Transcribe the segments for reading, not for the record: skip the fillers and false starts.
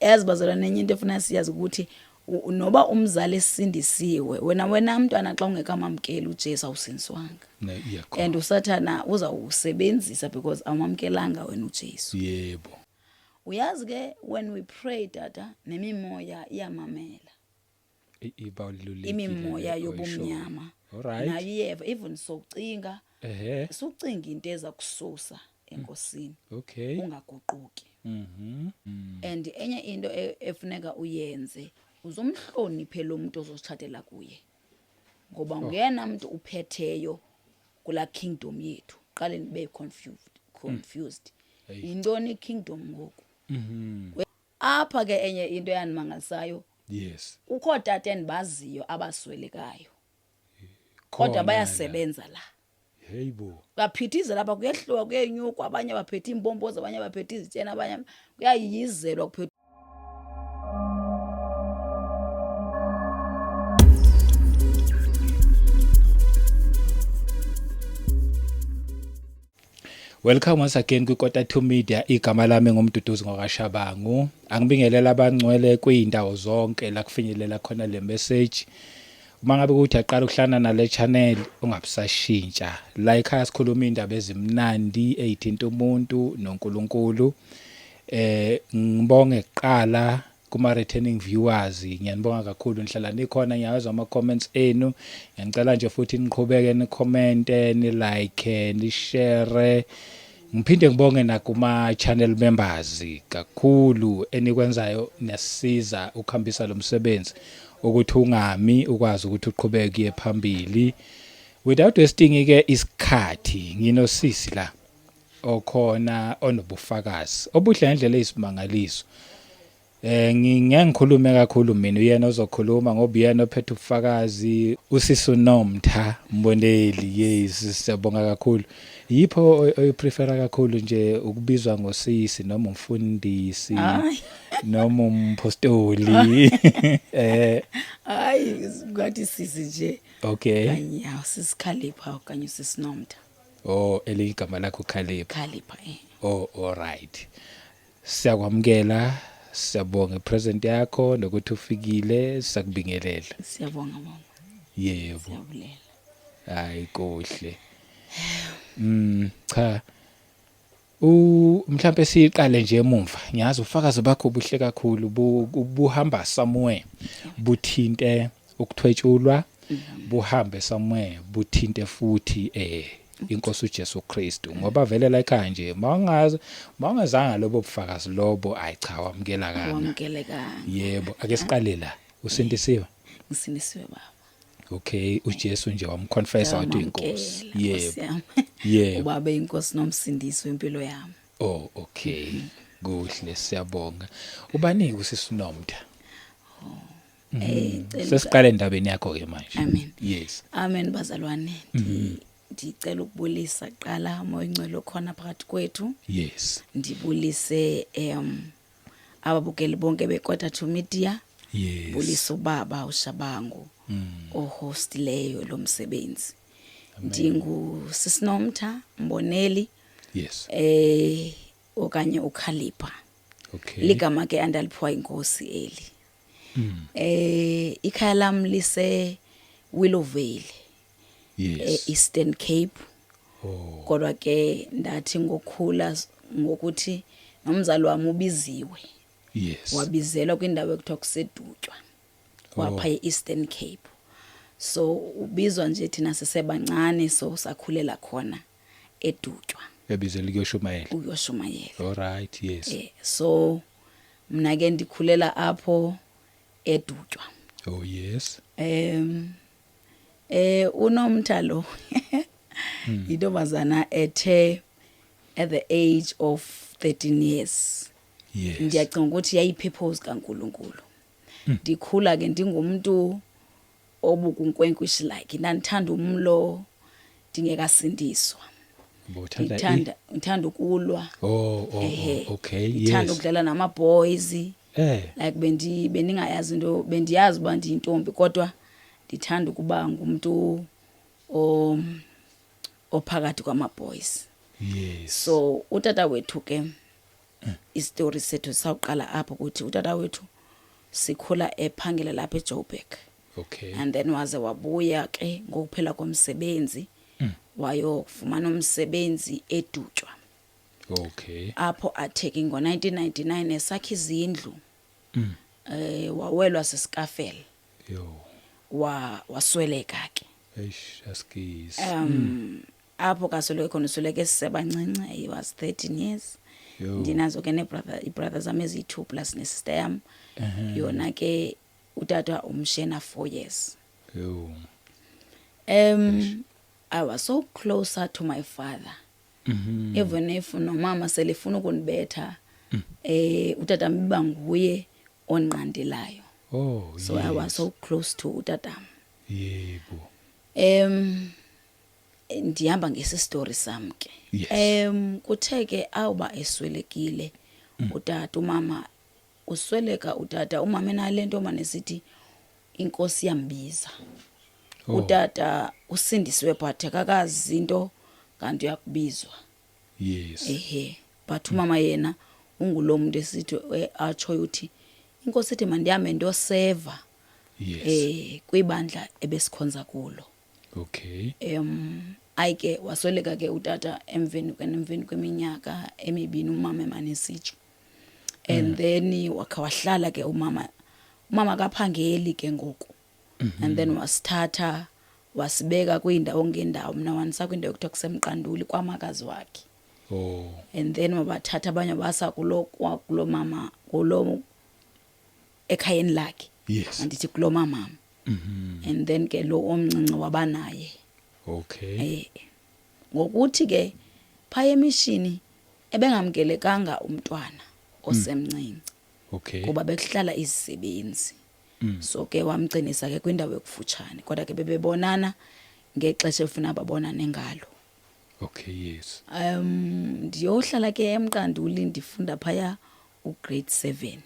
Yazi bazalwane, enye into efuna siyazi ukuthi noba umzali esindisiwe, wena mntwana xa ungekamamkeli uJesu awusindiswanga. Ne, yeah, khona. And uSathana uzawusebenzisa because awumamkelanga wena uJesu. Yebo. Uyazi ke, when we pray, tata, nemimoya iyamamela. Ibalulekile Imimoya le oyishoyo. yobumnyama. Alright. Nayo iyeva, even socinga. Sucinga into eza kususa enkosini. Ungaguquki. And enye into efuneka uyenze, uzumhloniphe lo muntu ozotshatela kuye. Ngoba nguyena muntu uphetheyo kula kingdom yethu. Qale nibe confused. Hey. Yintoni kingdom ngoku? Apha ke enye into eyandimangalisayo. Kukho tata endibaziyo abaswelekayo. Khona Kodwa bayasebenza la. Hey bo. Baphithizela lapha, kuyehluka, kuyenyukwa, abanye baphethe iimpompozi, abanye baphethe izitshena, abanye kuyayiyizelwa kuphethe. Welcome once again kwiKota 2 Media. Igama lami nguMduduzi ngokashabangu. Angibingelela abangcwele kuyindawo zonke la kufinyelela khona le message. Uma ngabe kuthi aqala ukuhlana nale channel ungabusashintsha. La ekhaya sikhuluma indaba ezimnandi ezithinta umuntu noNkulunkulu. Ngibonge kuqala kuma returning viewers, ngiyanibonga kakhulu, nihlala nikhona, ngiyawezwa ama comments enu. Ngiyacela nje futhi niqhubeke ni comment, ni like, ni share. Ngiphinde ngibonge nakuma channel members kakhulu, enikwenzayo niyasiza ukuhambisa lo msebenzi ukuthi ungami, ukwazi ukuthi uqhubeke uye phambili. Without wasting ke isikhathi, nginosisi la okhona onobufakazi obuhle ngendlela eyisimangaliso. Ngingeke ngikhulume kakhulu mina, uyena ozokhuluma ngoba uyena ophethe ubufakazi, uSisu Nomtha Mboneli. Yes, siyabonga kakhulu. Yipho oyiprefera kakhulu nje, ukubizwa ngosisi noma umfundisi Hayi. noma umpostoli? Hayi, ngathi sisi nje. Okay. Kanye sisikhalipha okanye sisinomtha. Oh, elinye igama lakho Khalipha. Khalipha. Oh, all right. Siyakwamukela, siyabonga ipresent yakho nokuthi ufikile, siyakubingelela. Siyabonga mama. Yebo. Siyabulela. Hayi kuhle. Cha. Mhlambe siqale nje emumva. Ngiyazi ufakazi bakho buhle kakhulu, buhamba somewhere. Buthinte ukuthwetshulwa, buhambe somewhere, buthinte futhi inkosi uJesu Kristu, ngoba vele la ekhaya nje mawungazi mawungezanga lobo bufakazi lobo, ayi cha, wamukela kana. Wamukeleka. Yebo, ake siqale la. Usindisiwe? Ngisindisiwe baba. Okay, uJesu nje wamconfessa wathi uyinkosi. Yamamkela, Yebo. Nkosi yami. Yebo. Ubaba inkosi nomsindisi wempilo yami. Oh, okay. Kuhle, siyabonga. Ubanike usisinomtha. Sesiqale endabeni yakho ke manje. Amen. Yes. Amen bazalwane. Ndicela ukubulisa kuqala umoya ongcwele okhona phakathi kwethu. Yes. Ndibulise ababukeli bonke beKota 2 Media. Yes. Bulisa ubaba uShabangu ohostileyo lo msebenzi. Ndingu Sisinomtha Mboneli. Yes. Okanye uKhalipha. Okay. Ligama ke andaliphiwa inkosi eli. Ikhaya lami lise Willowvale. Yes. Eastern Cape. Oh. Kodwa ke ndathi ngokukhula ngokuthi nomzali wami ubiziwe. Yes. Wabizelwa kwindawo ekuthiwa kuseDutywa. Kwapha Oh. eEastern Cape. So ubizwa nje thina sisebancane, so sakhulela khona eDutywa. Ebizelwe ukuyoshumayela. Ukuyoshumayela. All right, yes. So mina ke ndikhulela apho eDutywa. Oh yes. Unomtha lo. Intombazana ethe at the age of 13 years. Yes. Ndiyacinga ukuthi yayi-purpose kaNkulunkulu. Ndikhula ke ndingumuntu obukunkwenkwish like ndandithanda umlo ndingekasindiswa. Bothanda i- Ngithanda ukulwa. Oh, oh, oh, Ehhe. okay, Ngithanda yes. ukudlala nama boys. Like bendingayazi into, bendiyazi uba ndiyintombi kodwa ndithanda ukuba ngumuntu ophakathi kwama boys. Yes. So utata wethu ke Isitori sethu sawuqala apho ukuthi utata wethu sikhula ephangela lapha eJoburg. And then waze wabuya ke ngokuphela komsebenzi, wayofumana umsebenzi eDutywa. Apho athe ke ngo-1999 esakha izindlu, wawelwa sisikafela. Wasweleka ke. Eish, askies. Apho kasweleke khona, usweleke sisebancinci, he was 13 years. Ndinazo ke nebrother, ibrother zam eziyi-2 plus nesister yam. Yona ke utata umshiye na 4 years. I was so closer to my father. Even if nomama selefuna ukundibetha, utata biba nguye onqandelayo. So I was so close to utatam. Ndihamba ngesi story sam ke. Kuthe ke awuba eswelekile utata, umama usweleka utata, umama enale nto mane sithi inkosi yambiza. Utata usindisiwe but akakazi into kanti uyakubizwa. Ehe, but umama yena ungulo muntu esithi atshoyo uthi inkosi ithi mandihambe ndiyoseva kwibandla ebesikhonza kulo. Ayike wasweleka ke utata emveni kweminyaka emibini umama emane esitsho. And then wakha wahlala ke umama, umama kaphangeli ke ngoku. And then wasithatha wasibeka kwindawo ngendawo, mina wanisa kwindawo ekuthiwa kuseMqanduli kwamakazi wakhe. And then wabathatha abanye basa kulo mama, kulo ekhayeni lakhe. Andithi kulo mama. And then ke lo omncinci wabanaye. Ngokuthi ke phaya emishini ebengamkelekanga umntwana osemncinci. Kuba bekuhlala izisebenzi. So ke wamgcinisa ke kwindawo ekufutshane, kodwa ke bebebonana ngexesha efuna babonane ngalo. Ndiyohlala ke eMqanduli, ndifunda phaya ugrade 7.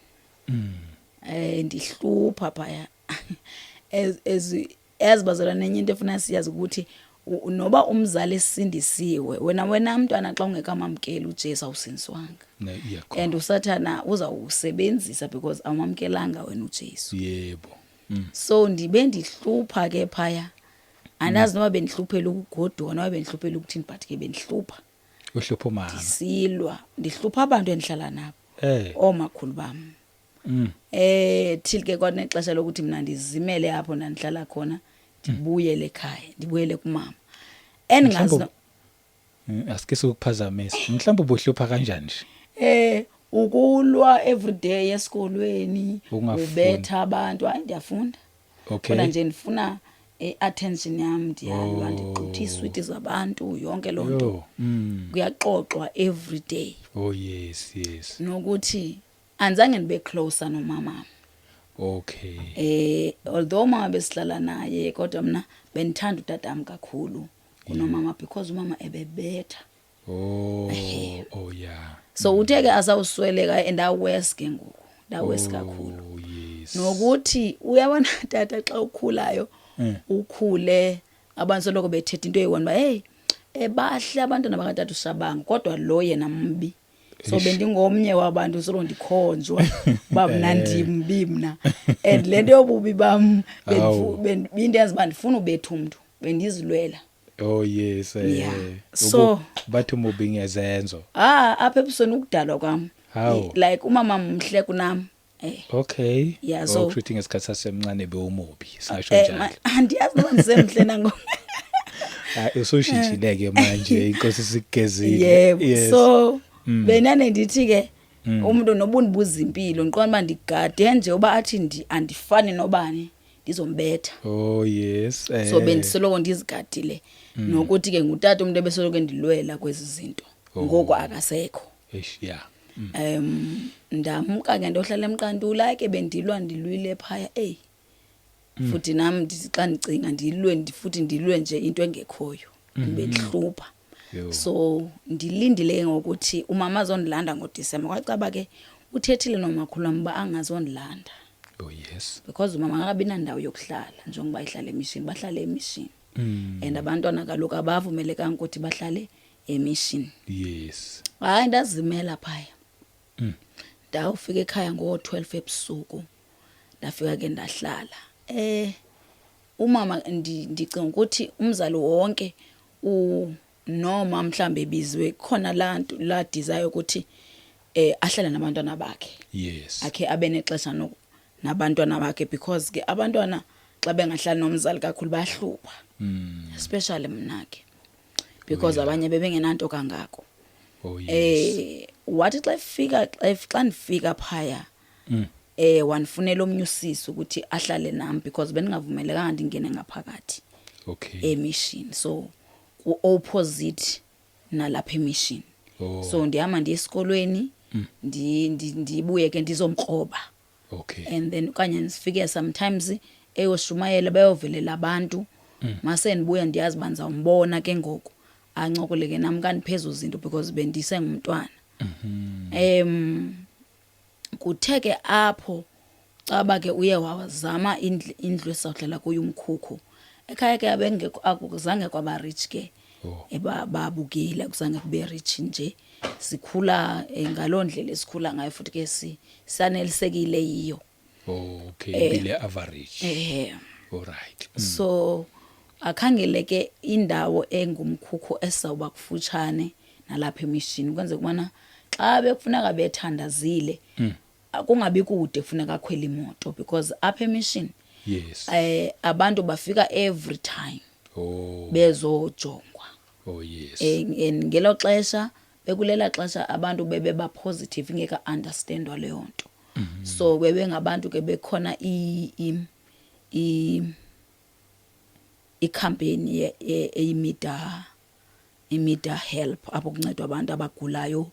Ndihlupha phaya. As bazalwane, nenye into efuna siyazi ukuthi noba umzali esindisiwe, wena mntwana xa ungekamamkeli uJesu awusindiswanga. Ne, yeah, And uSathana uzawusebenzisa because awamamkelanga wena uJesu. Yebo. So ndibe ndihlupha ke phaya. Andazi noba bendihluphela ukugoduka noba bendihluphela ukuthini, but ke bendihlupha. Uhlupha umama. Ndisilwa, ndihlupha abantu endihlala nabo. Oomakhulu bam. Till ke kwanexesha lokuthi mina ndizimele apho ndandihlala khona, ndibuyele ekhaya, ndibuyele kumama. Endingazi Asike sikuphazamisa. Mhlawumbe ubuhlupha kanjani nje? Ukulwa everyday esikolweni, Ukungafuni. ubetha abantu. Hayi, ndiyafunda. Kodwa nje ndifuna i-attention yam, ndiyalwa, ndixutha iiswiti zabantu, yonke loo nto. Yo. Kuyaxoxwa every day. Oh yes, yes. Nokuthi andizange ndibe closer nomama. Although mama besihlala naye, kodwa mna bendithanda utatam kakhulu kunomama because umama ebebetha. Oh yeah. So uthe ke asawusweleka endawes ke ngoku. Ndawes kakhulu. Nokuthi uyabona tata xa ukhulayo, ukhule abantu soloko bethetha into eyi-one uba hey, bahle abantwana bakatata uShabangu, kodwa lo yena mbi. So bendingomnye wabantu solo ndikhonjwa uba mna ndimbi mna. And le nto yobubi bam, bindenza uba ndifuna ubetha umntu, bendizilwela. Oh yes. Yeah. So bathi umubi ngezenzo. Apha ebusweni ukudalwa kwam. Hawu. Like umama mhle kunam. Yeah, so Oh, kusho ngesikhathi sasemncane bewumubi, singasho njalo. Andiyazi noba ndisemhle nangoku. Usushintshile ke manje, inkosi isigezile. Yebo. Yes. So benane ndithi ke umuntu noba undibuza impilo, ndiqonda uba ndigade nje uba athi andifani nobani, ndizombetha. Oh yes. So bendisoloko ndizigadile. Nokuthi ke ngutata umuntu ebesoloko endilwela kwezi zinto. Ngoku akasekho. Eish, yeah. Ndamka ke ndohlala eMqandula ke, bendilwa ndilwile phaya. Ey. Futhi nami ndithi xa ndicinga ndilwe, futhi ndilwe nje into engekhoyo. Bendihlupha. So ndilindile ke ngokuthi umama azondilanda ngoDisemba. Kwacaba ke uthethile nomakhulu wam uba angazondilanda. Oh yes. Because umama akabi nandawo yokuhlala njengoba ihlala emishini, bahlale emishini. And abantwana kaloku abavumelekanga ukuthi bahlale emishini. Hayi, ndazimela phaya. Ndawufika ekhaya ngo-12 ebusuku, ndafika ke ndahlala. Umama ndicinga ukuthi umzali wonke noma mhlambe ebizwe khona la nto la desire ukuthi ahlale nabantwana bakhe, akhe abe nexesha nabantwana bakhe, because ke abantwana xa bengahlali nomzali kakhulu bayahlupha, especially mna ke, because abanye bebengenanto kangako. Wathi xa efika, xa ndifika phaya, wandifunela omnye usisi ukuthi ahlale nami because bendingavumelekanga ndingene ngaphakathi emission, so ku-opposite nalapha emission. So ndihamba ndiye esikolweni, ndibuye ke ndizomkroba. And then okanye ndifike sometimes eyoshumayela, bayovelela abantu, mase ndibuya ndiyazi uba ndizawumbona ke ngoku, ancokole ke nam kaniphezu zinto because bendisengumntwana. Kuthe ke apho caba ke uye wazama indlu esizawuhlala kuyo, umkhukhu. Ekhaya ke abengekho, akuzange kwaba rich ke. Babukile, akuzange kube rich nje, sikhula ngaloo ndlela esikhula ngayo, futhi ke sanelisekile yiyo. Oh, okay, impilo average. Eh. All right. So akhangele ke indawo engumkhukhu esizawuba kufutshane nalapha emishini, kwenzeka ubana xa bekufuneka bethandazile kungabi kude, kufuneka akhwele imoto, because apha emishini abantu bafika every time bezojongwa. And ngelo xesha bekulela xesha abantu bebeba positive, ingeka understandwa leyo nto, so bebengabantu ke bekhona i-campaign eyimida help, apho kuncedwa abantu abagulayo.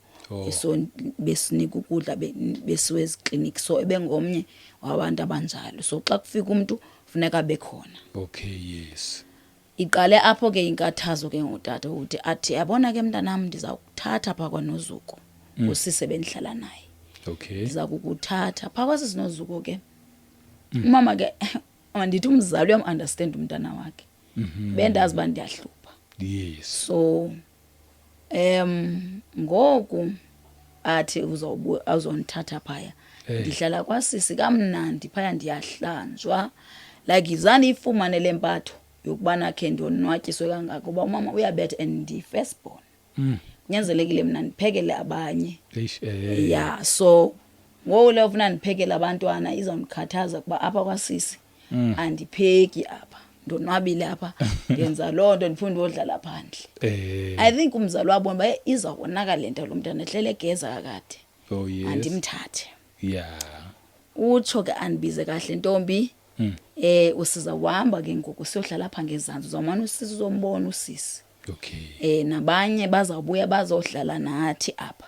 So besinika ukudla, besiwe ezikliniki, so ebengomnye wabantu abanjalo, so xa kufika umuntu funeka abe khona. Iqale apho ke inkathazo ke ngutata, ukuthi athi, "Yabona ke mntanam, ndiza kuthatha phaa kwaNozuko, usise bendihlala naye. Ndiza kukuthatha phaa kwasisi Nozuko." Ke umama ke, andithi umzali uyam-understand umntana wakhe, bendazi uba ndiyahlupha. So ngoku athi uzawubuya azondithatha phaya. Ndihlala kwasisi kamnandi phaya, ndiyahlanjwa, like zange ifumane le mpatho yokubana khe ndonwatyiswe kangako, uba umama uyabetha and ndiyi-first born. Kunyanzelekile mna ndiphekele abanye. Eish, eh. Ya, so ngoku leyo funa ndiphekele abantwana izawundikhathaza, kuba apha kwasisi andipheki apha, ndonwabile apha, ndenza loo nto, ndifuna ndiyodlala phandle. I think umzali wabona uba izawukonakala le nto, lo mntana ehlele egeza kakade. Andimthathe. Utsho ke andibize kahle, "Ntombi, usiza uhamba ke ngoku, siyohlala apha ngezantsi, uzawumane usisi uzombona usisi. Nabanye bazawubuya bazohlala nathi apha,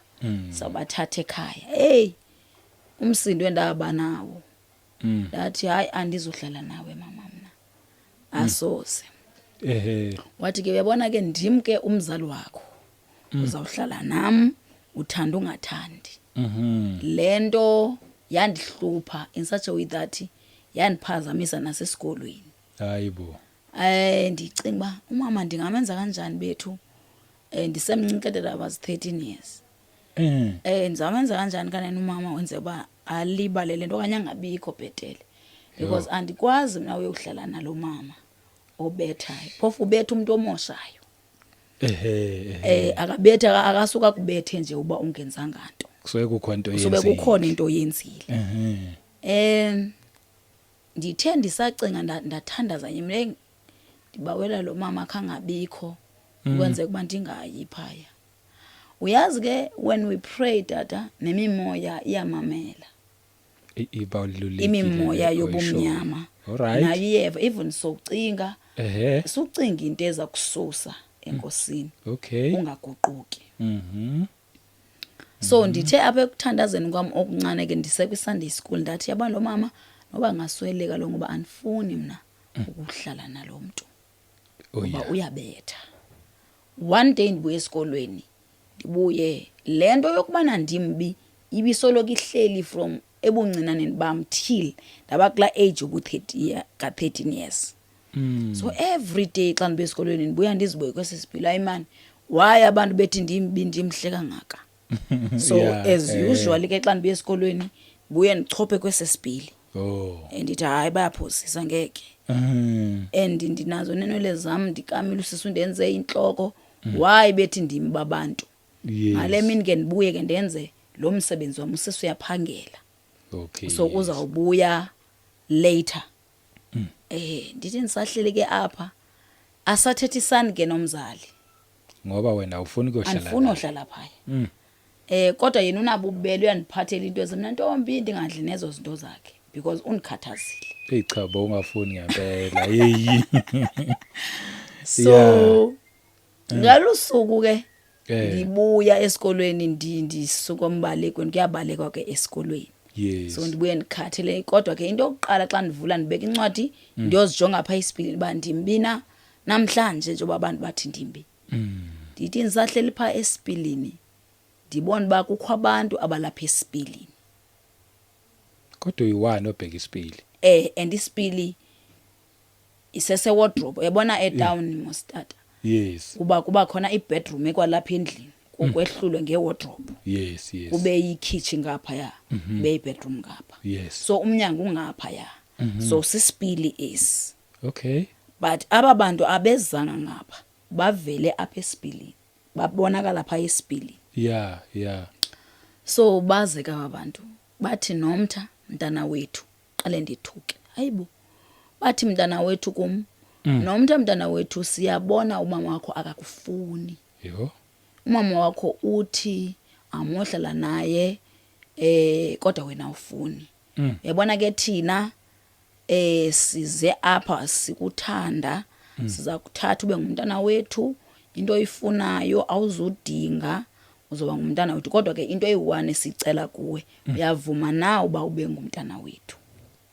sawubathatha ekhaya." Hey, umsindo endaba nawo! Ndathi, "Hayi, andizohlala nawe mama mna, asoze." Wathi ke, "Uyabona ke, ndim ke umzali wakho, uzawuhlala nam, uthanda ungathandi." Le nto yandihlupha in such a way that yandiphazamisa nasesikolweni. Hayibo. Ndicinga uba umama ndingamenza kanjani bethu, ndisemncinci, I was 13 years. Ndizamenza kanjani kanene umama, wenze uba alibale le nto okanye angabikho bhetele, because andikwazi mna uyokuhlala nalo mama obethayo, phofu ubetha umuntu omoshayo. Ehe. Akabethe, akasuka kubethe nje uba ungenzanga nto. Kusuke kukho into Kusube yenzile. Kukhona into oyenzile. Ndithe ndisacinga, ndathandaza nyimle, ndibawela lo mama khangabikho ukwenzeka uba ndingayi phaya. Uyazi ke, when we pray, tata, nemimoya iyamamela. Ibalulekile Imimoya le oyishoyo. yobumnyama nayo iyeva, even socinga, sucinga into eza kususa enkosini, ungaguquki. So ndithe apha ekuthandazeni kwam okuncane ke, ndisekwi-Sunday school, ndathi, "Yabona lo mama, noba ngasweleka lo, ngoba andifuni mna ukuhlala nalo mntu ngoba uyabetha." One day ndibuye esikolweni, ndibuye le nto yokubana ndimbi ibisoloko ihleli from ebuncinaneni bam till ndaba kulaa age yobu-30, ka-13 years. So every day xa ndibuya esikolweni, ndibuya ndizibuye kwesi sipilo, hayi mani, why abantu bethi ndimbi, ndimhle kangaka? So as usually ke xa ndibuya esikolweni, buye ndichophe kwesesipili. Ndithi hayi, bayaphosisa, ngeke. And ndinazo neenwele zam, ndikamile, usisi undenze intloko. Why bethi ndim babantu? Ngale mini ke ndibuye ke ndenze lo msebenzi wam, usisi uyaphangela. So uzawubuya later. Ndithi ndisahleli ke apha, asathethisani ke nomzali. Ngoba wena awufuni kuyohlala. Andifuni la. Ohlala phaya. Kodwa yena unabo ububele, uyandiphathela into ezimna, ntombi, ndingadli nezo zinto zakhe because undikhathazile. Eyi cha bo, ungafuni ngempela. Yeyi. So ngalusuku ke ndibuya esikolweni, ndisuka embalekweni, kuyabalekwa ke esikolweni. So ndibuye ndikhathele, kodwa ke into yokuqala xa ndivula, ndibeka incwadi, ndiyozijonga phaa esipilini uba ndimbi na namhlanje njengoba abantu bathi ndimbi. Ndithi ndisahleli phaa esipilini, ndibona uba kukho abantu abalapha esipilini. Kodwa uyi-one obheka isipili. And isipili isese-wardrobe, uyabona, etown mos tata. Kuba khona ibedroom ekwalapha endlini, kukwehlulwe ngewardrobe. Yes yes. Kube yikhitshi ngaphaya, kube yibedroom ngapha. So umnyango ungaphaya, so sisipili esi. But aba bantu abezanga ngapha, bavele apha esipilini, babonakala phaa esipilini. So baze ke aba bantu, bathi, "Nomtha, mntana wethu." Qale ndithuke, hayibo. Bathi, "Mntana wethu," kum, "Nomtha, mntana wethu, siyabona umama wakho akakufuni. Yho. Umama wakho uthi amohlala naye, kodwa wena awufuni. Uyabona ke, thina size apha sikuthanda, siza kuthatha ube ngumntana wethu. Into oyifunayo awuzudinga, uzoba ngumntana wethu. Kodwa ke into eyi-one esicela kuwe, uyavuma na uba ube ngumntana wethu?"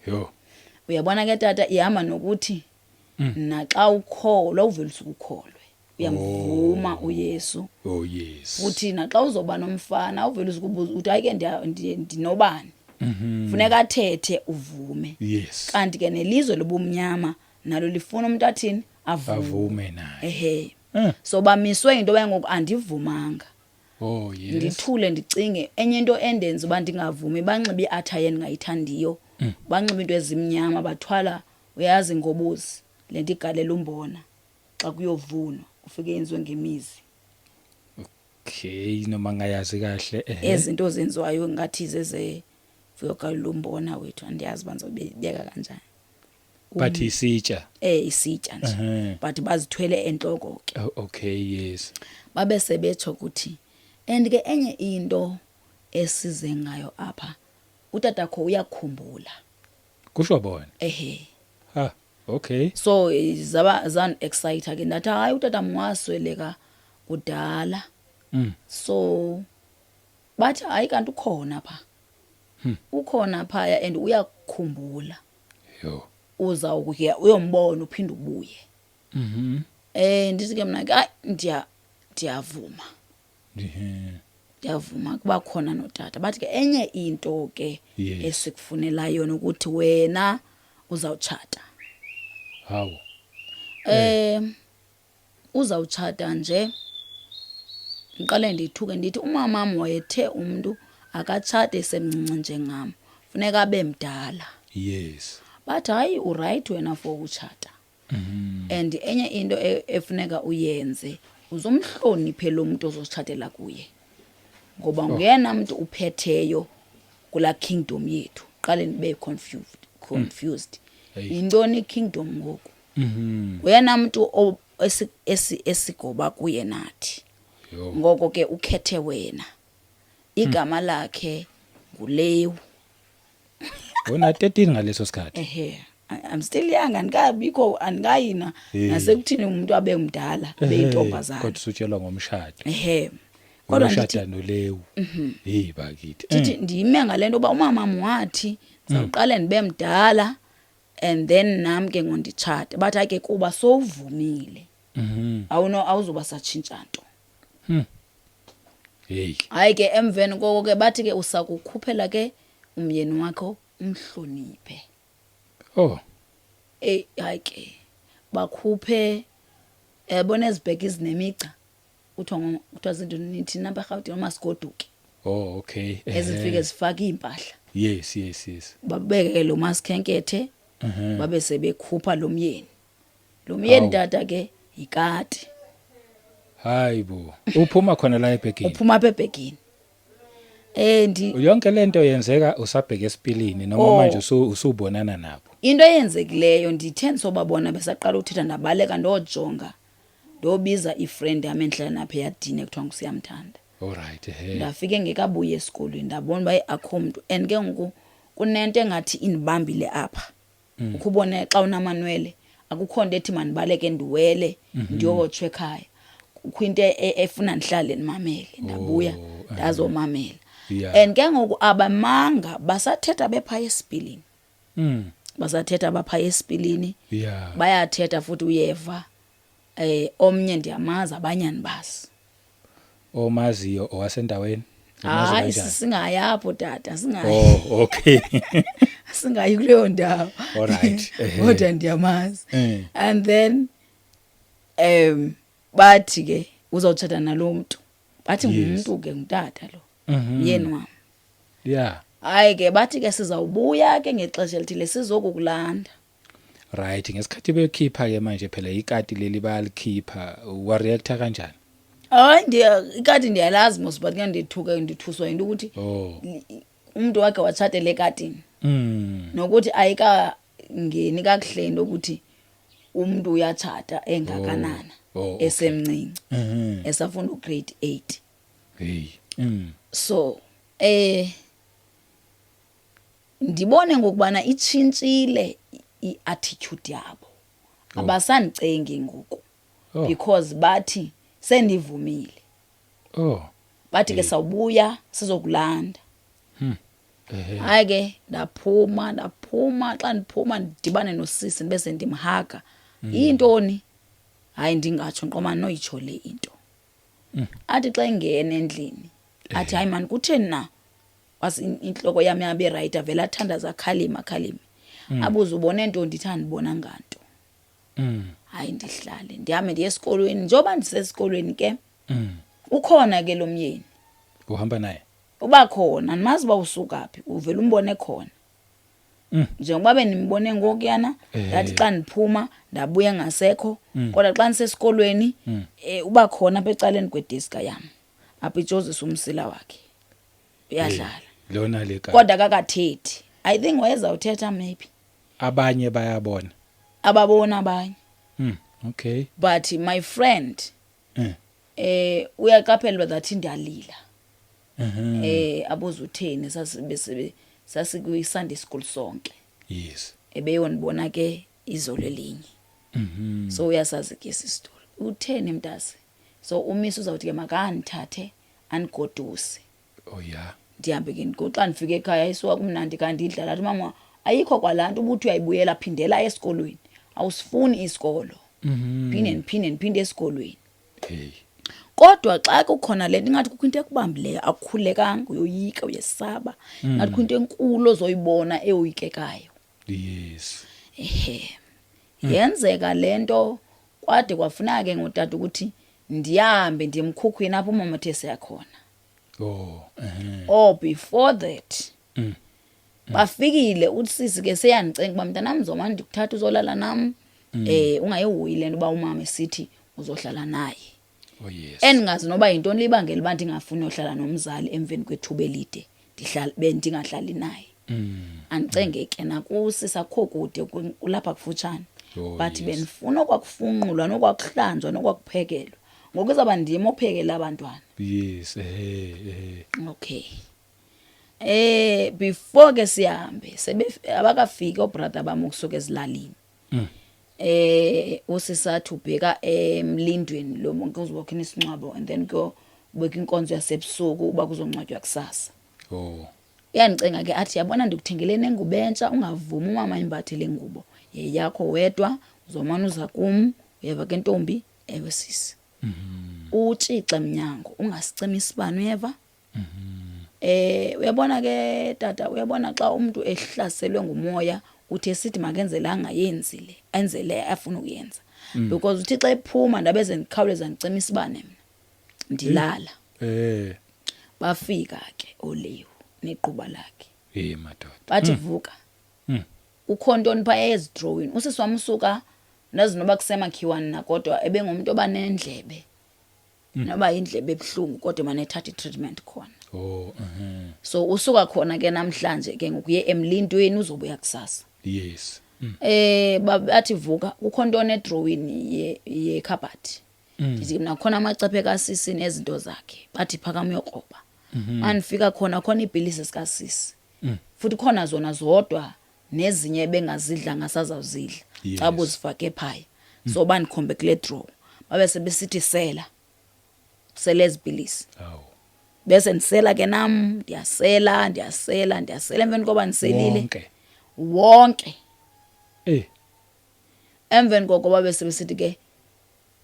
Yho. Uyabona ke tata, ihamba nokuthi naxa ukholwa, uvele usuke ukholwe, uyamvuma uYesu. Oh yes. Futhi naxa uzoba nomfana, uvele usuke ubuza uthi, "Hayi ke, ndinobani?" Funeka athethe, uvume. Kanti ke nelizwe lobumnyama nalo lifuna umuntu athini? Avume. Avume naye. Ehe. So bamiswe into yoba ngoku andivumanga. Oh yes. Ndithule, ndicinge enye into endenza uba ndingavumi. Banxibe i-attire endingayithandiyo, banxibe into ezimnyama, bathwala, uyazi, ngobuzi le nto igalela umbona xa kuyovunwa, ufike yenziwe ngemizi. Okay, noma ngayazi kahle. Ezinto zenziwayo ngathi zeze kuyogalela umbona wethu, andiyazi uba ndizobeka kanjani. But isitsha. Isitya nje. But bazithwele entloko ke. Oh, okay, yes. Babe sebetsho ukuthi, and ke enye into esize ngayo apha, utatakho uyakhumbula. Kusho bona. Ehe. Ha, okay. So zaba zan excite ke, ndathi hayi, utata mwasweleka kudala. So bathi hayi, kanti ukhona pha, ukhona phaya and uyakukhumbula. Yo. Uzawukuya uyombona, uphinde ubuye. Ndithi ke mna ke, hayi, ndiyavuma. Ndiyavuma kuba khona notata. Bathi ke enye into ke esikufunela yona ukuthi wena uzawutshata. Hawu. Uzawutshata nje. Ngiqale ndithuke, ndithi umamam wayethe umuntu akatshate esemncinci njengam, funeka abe mdala. Bathi hayi, uright wena for utshata. And enye into efuneka uyenze, uzumhloniphe lo muntu ozotshatela kuye, ngoba nguyena muntu uphetheyo kulaa kingdom yethu. Qale ndibe confused. Hey. Yintoni ikingdom ngoku? Nguyena muntu esigoba kuye nathi. Yho. Ngoko ke ukhethe wena, igama lakhe nguLewu. Wona 13 ngaleso sikhathi. Ehe, I'm still young, andikabikho, andikayina nasekuthini umuntu abe mdala, beyintombazana. Kodwa usutshelwa ngomshado. Ehe, kodwa ndithi Uyoshada noLewu. Hey bakithi. Ndithi ndime ngale nto uba umamam wathi ndizawuqale ndibe mdala and then nam ke ngonditshate. Bathi hayi ke, kuba sowuvumile, awuno awuzuba satshintsha nto. Hey. Hayi ke, emveni koko ke bathi ke usakukhuphela ke umyeni wakho, umhloniphe. Oh. Eyi hayi ke, bakhuphe, yabona, ezibheki ezinemigca, kuthiwa kuthiwa zinto nithini apha eRhawutini, omasigoduke. Oh, okay. Ezifike zifake iimpahla. Yes, yes, yes. Babeke ke lo masikhenkethe, babe sebekhupha lo myeni. Lo myeni, tata, ke yikati. Hayi bo. Uphuma khona la ebhegini. Uphuma apha ebhegini. Ndi Yonke lento yenzeka usabheka esipilini noma manje usubonana nabo? Into eyenzekileyo, ndithe ndisobabona besaqala uthetha, ndabaleka ndojonga, ndobiza ifriend yam endihlala napha eyadini ekuthiwa nguSiyamthanda. All right, ehe. Ndafika engekabuyi esikolweni, ndabona uba akho mntu, and ke ngoku kunento engathi indibambile apha. Ukhe ubone xa unamanwele, akukho nto ethi mandibaleke ndiwele ndiyotsho ekhaya, kukho into efuna ndihlale ndimamele. Ndabuya ndazomamela. And ke ngoku abamanga basathetha bephaya esipilini. Basathetha baphaya esipilini. Bayathetha futhi uyeva, omnye ndiyamazi, abanye andibazi. Omaziyo owasendaweni? Umazi Hayi. kanjani? Singayapho, tata, singayi. Oh, okay. Singayi kuleyo ndawo. All right. Ehe. Kodwa ndiyamazi. And then bathi ke uzawutshata nalo mntu, bathi ngumntu ke, ngutata lo, myeni wam. Hayi ke, bathi ke sizawubuya ke ngexesha elithile sizokukulanda. Right, ngesikhathi bekhipha ke manje phela ikati leli bayalikhipha, wa reacta kanjani? Hayi, ikati ndiyalazi mos, but ke ndithuke, ndithuswa yinto ukuthi umntu wakhe watshatela ekatini. Nokuthi ayikangeni kakuhle into ukuthi umntu uyatshata engakanana, esemncinci, esafunda ugrade 8. Hey. So ndibone ngokubana itshintshile i-attitude yabo. Abasandicengi ngoku because bathi sendivumile. Bathi ke sawubuya sizokulanda. Hayi ke, ndaphuma, ndaphuma. Xa ndiphuma ndidibane nosisi, ndibe sendimhaga. Yintoni? Hayi, ndingatsho nqoma noyitsho le into. Athi xa engena endlini athi, "Hayi mani, kutheni na?" Wasi intloko yam yabe right, avele athandaza, akhalime, akhalime, abuze, "Ubone nto?" Ndithi, "Andibonanga nto." Hayi, ndihlale, ndihambe ndiye esikolweni. Njengoba ndisesikolweni ke, ukhona ke lo myeni. Uhamba naye? Uba khona, andimazi uba usuka phi, uvele umbone khona. Njengoba bendimbone ngokuyana, ndathi xa ndiphuma ndabuya ngasekho, kodwa xa ndisesikolweni uba khona apha ecaleni kwedeska yam, apitshozisa umsila wakhe, uyadlala. Lona le kati. Kodwa akakathethi. I think wayezawuthetha maybe. Abanye bayabona. Ababona abanye. Okay. But my friend uyaqaphela that ndiyalila. Abuza utheni. Sasikwi Sunday school sonke. Ebeyonibona ke izolo elinye. So uyasazi ke esi story. Utheni, mntase? So umisi uzawuthi ke makandithathe andigoduse. Oh yeah. Ndihambe ke ngoku. Xa ndifika ekhaya isuka kumnandi kanti idlala, athi, "Mama, ayikho kwalaa nto ubuthi uyayibuyela, phindela esikolweni, awusifuni isikolo." Phinde ndiphinde ndiphinde esikolweni. Hey. Kodwa xa kukhona le nto ingathi kukho into ekubambileyo, akukhululekanga, uyoyika, uyesaba, ingathi kukho into enkulu ozoyibona eyoyikekayo. Ehe, yenzeka le nto kwade kwafuneka ke ngotata ukuthi ndihambe ndiye emkhukhwini apho umama uthe siyakhona. Oh, eh. Oh, before that bafikile, usisi ke seyandicenga uba, "Mntanam, zomane ndikuthatha uzolala nam, ungayihoyi le nto uba umama esithi uzohlala naye." Oh yes. Endingazi noba yintoni libangela uba ndingafuni uyohlala nomzali emveni kwethuba elide ndihlala bendingahlali naye. Andicenge ke nakusisi, akukho kude, kulapha kufutshane. But bendifuna okwakufunqulwa nokwakuhlanjwa nokwakuphekelwa, ngoku izawuba ndim ophekela abantwana. Yes, eh eh. Okay, before ke sihambe, sebe abakafiki obrother bami ukusuka ezilalini. Usisathi ubheka emlindweni lo muntu uzobokha isingcwabo, and then ko kubeka inkonzo yasebusuku uba kuzongcwatywa kusasa. Uyandicenga ke, athi, "Yabona, ndikuthengele nengubo entsha, ungavumi umama imbathe le ngubo, yeyakho wedwa, uzomane uza kum, uyeva ke ntombi?" "Ewe, sisi." "Utshixe mnyango, ungasicimi isibane, uyeva?" Uyabona ke tata, uyabona xa umuntu ehlaselwe ngumoya, uthi esithi makenze la, angayenzi le, enze le afuna ukuyenza, because uthi xa ephuma ndabe sendikhawuleza ndicima isibane mna, ndilala. Bafika ke oLewu nequba lakhe. Eh madoda. Bathi vuka. Kukho ntoni phaya ezidrowini? Usisi wam usuka ndazi noba kusemakhiwane na, kodwa ebengumuntu obanendlebe. Noba indlebe ebuhlungu, kodwa mane ethatha i-treatment khona. Oh, mhm. So usuka khona ke namhlanje ke ngokuye emlintweni, uzobuya kusasa. Yes. Bathi vuka, kukho ntoni edrowini ye cupboard? Ndithi mna khona amacephe kasisi nezinto zakhe. Bathi phakama uyokroba. Mandifika khona, khona iipilisi zikasisi. Futhi khona zona zodwa nezinye ebengazidla ngasazawuzidla. Xa buzifake phaya. So bandikhombe kule drawer. Babe sebesithi sela. Sela ezi pilisi. Awu. Bese ndisela ke nam, ndiyasela, ndiyasela, ndiyasela, emveni koba ndiselile. Wonke. Wonke. Eh. Emveni koko babe sebesithi ke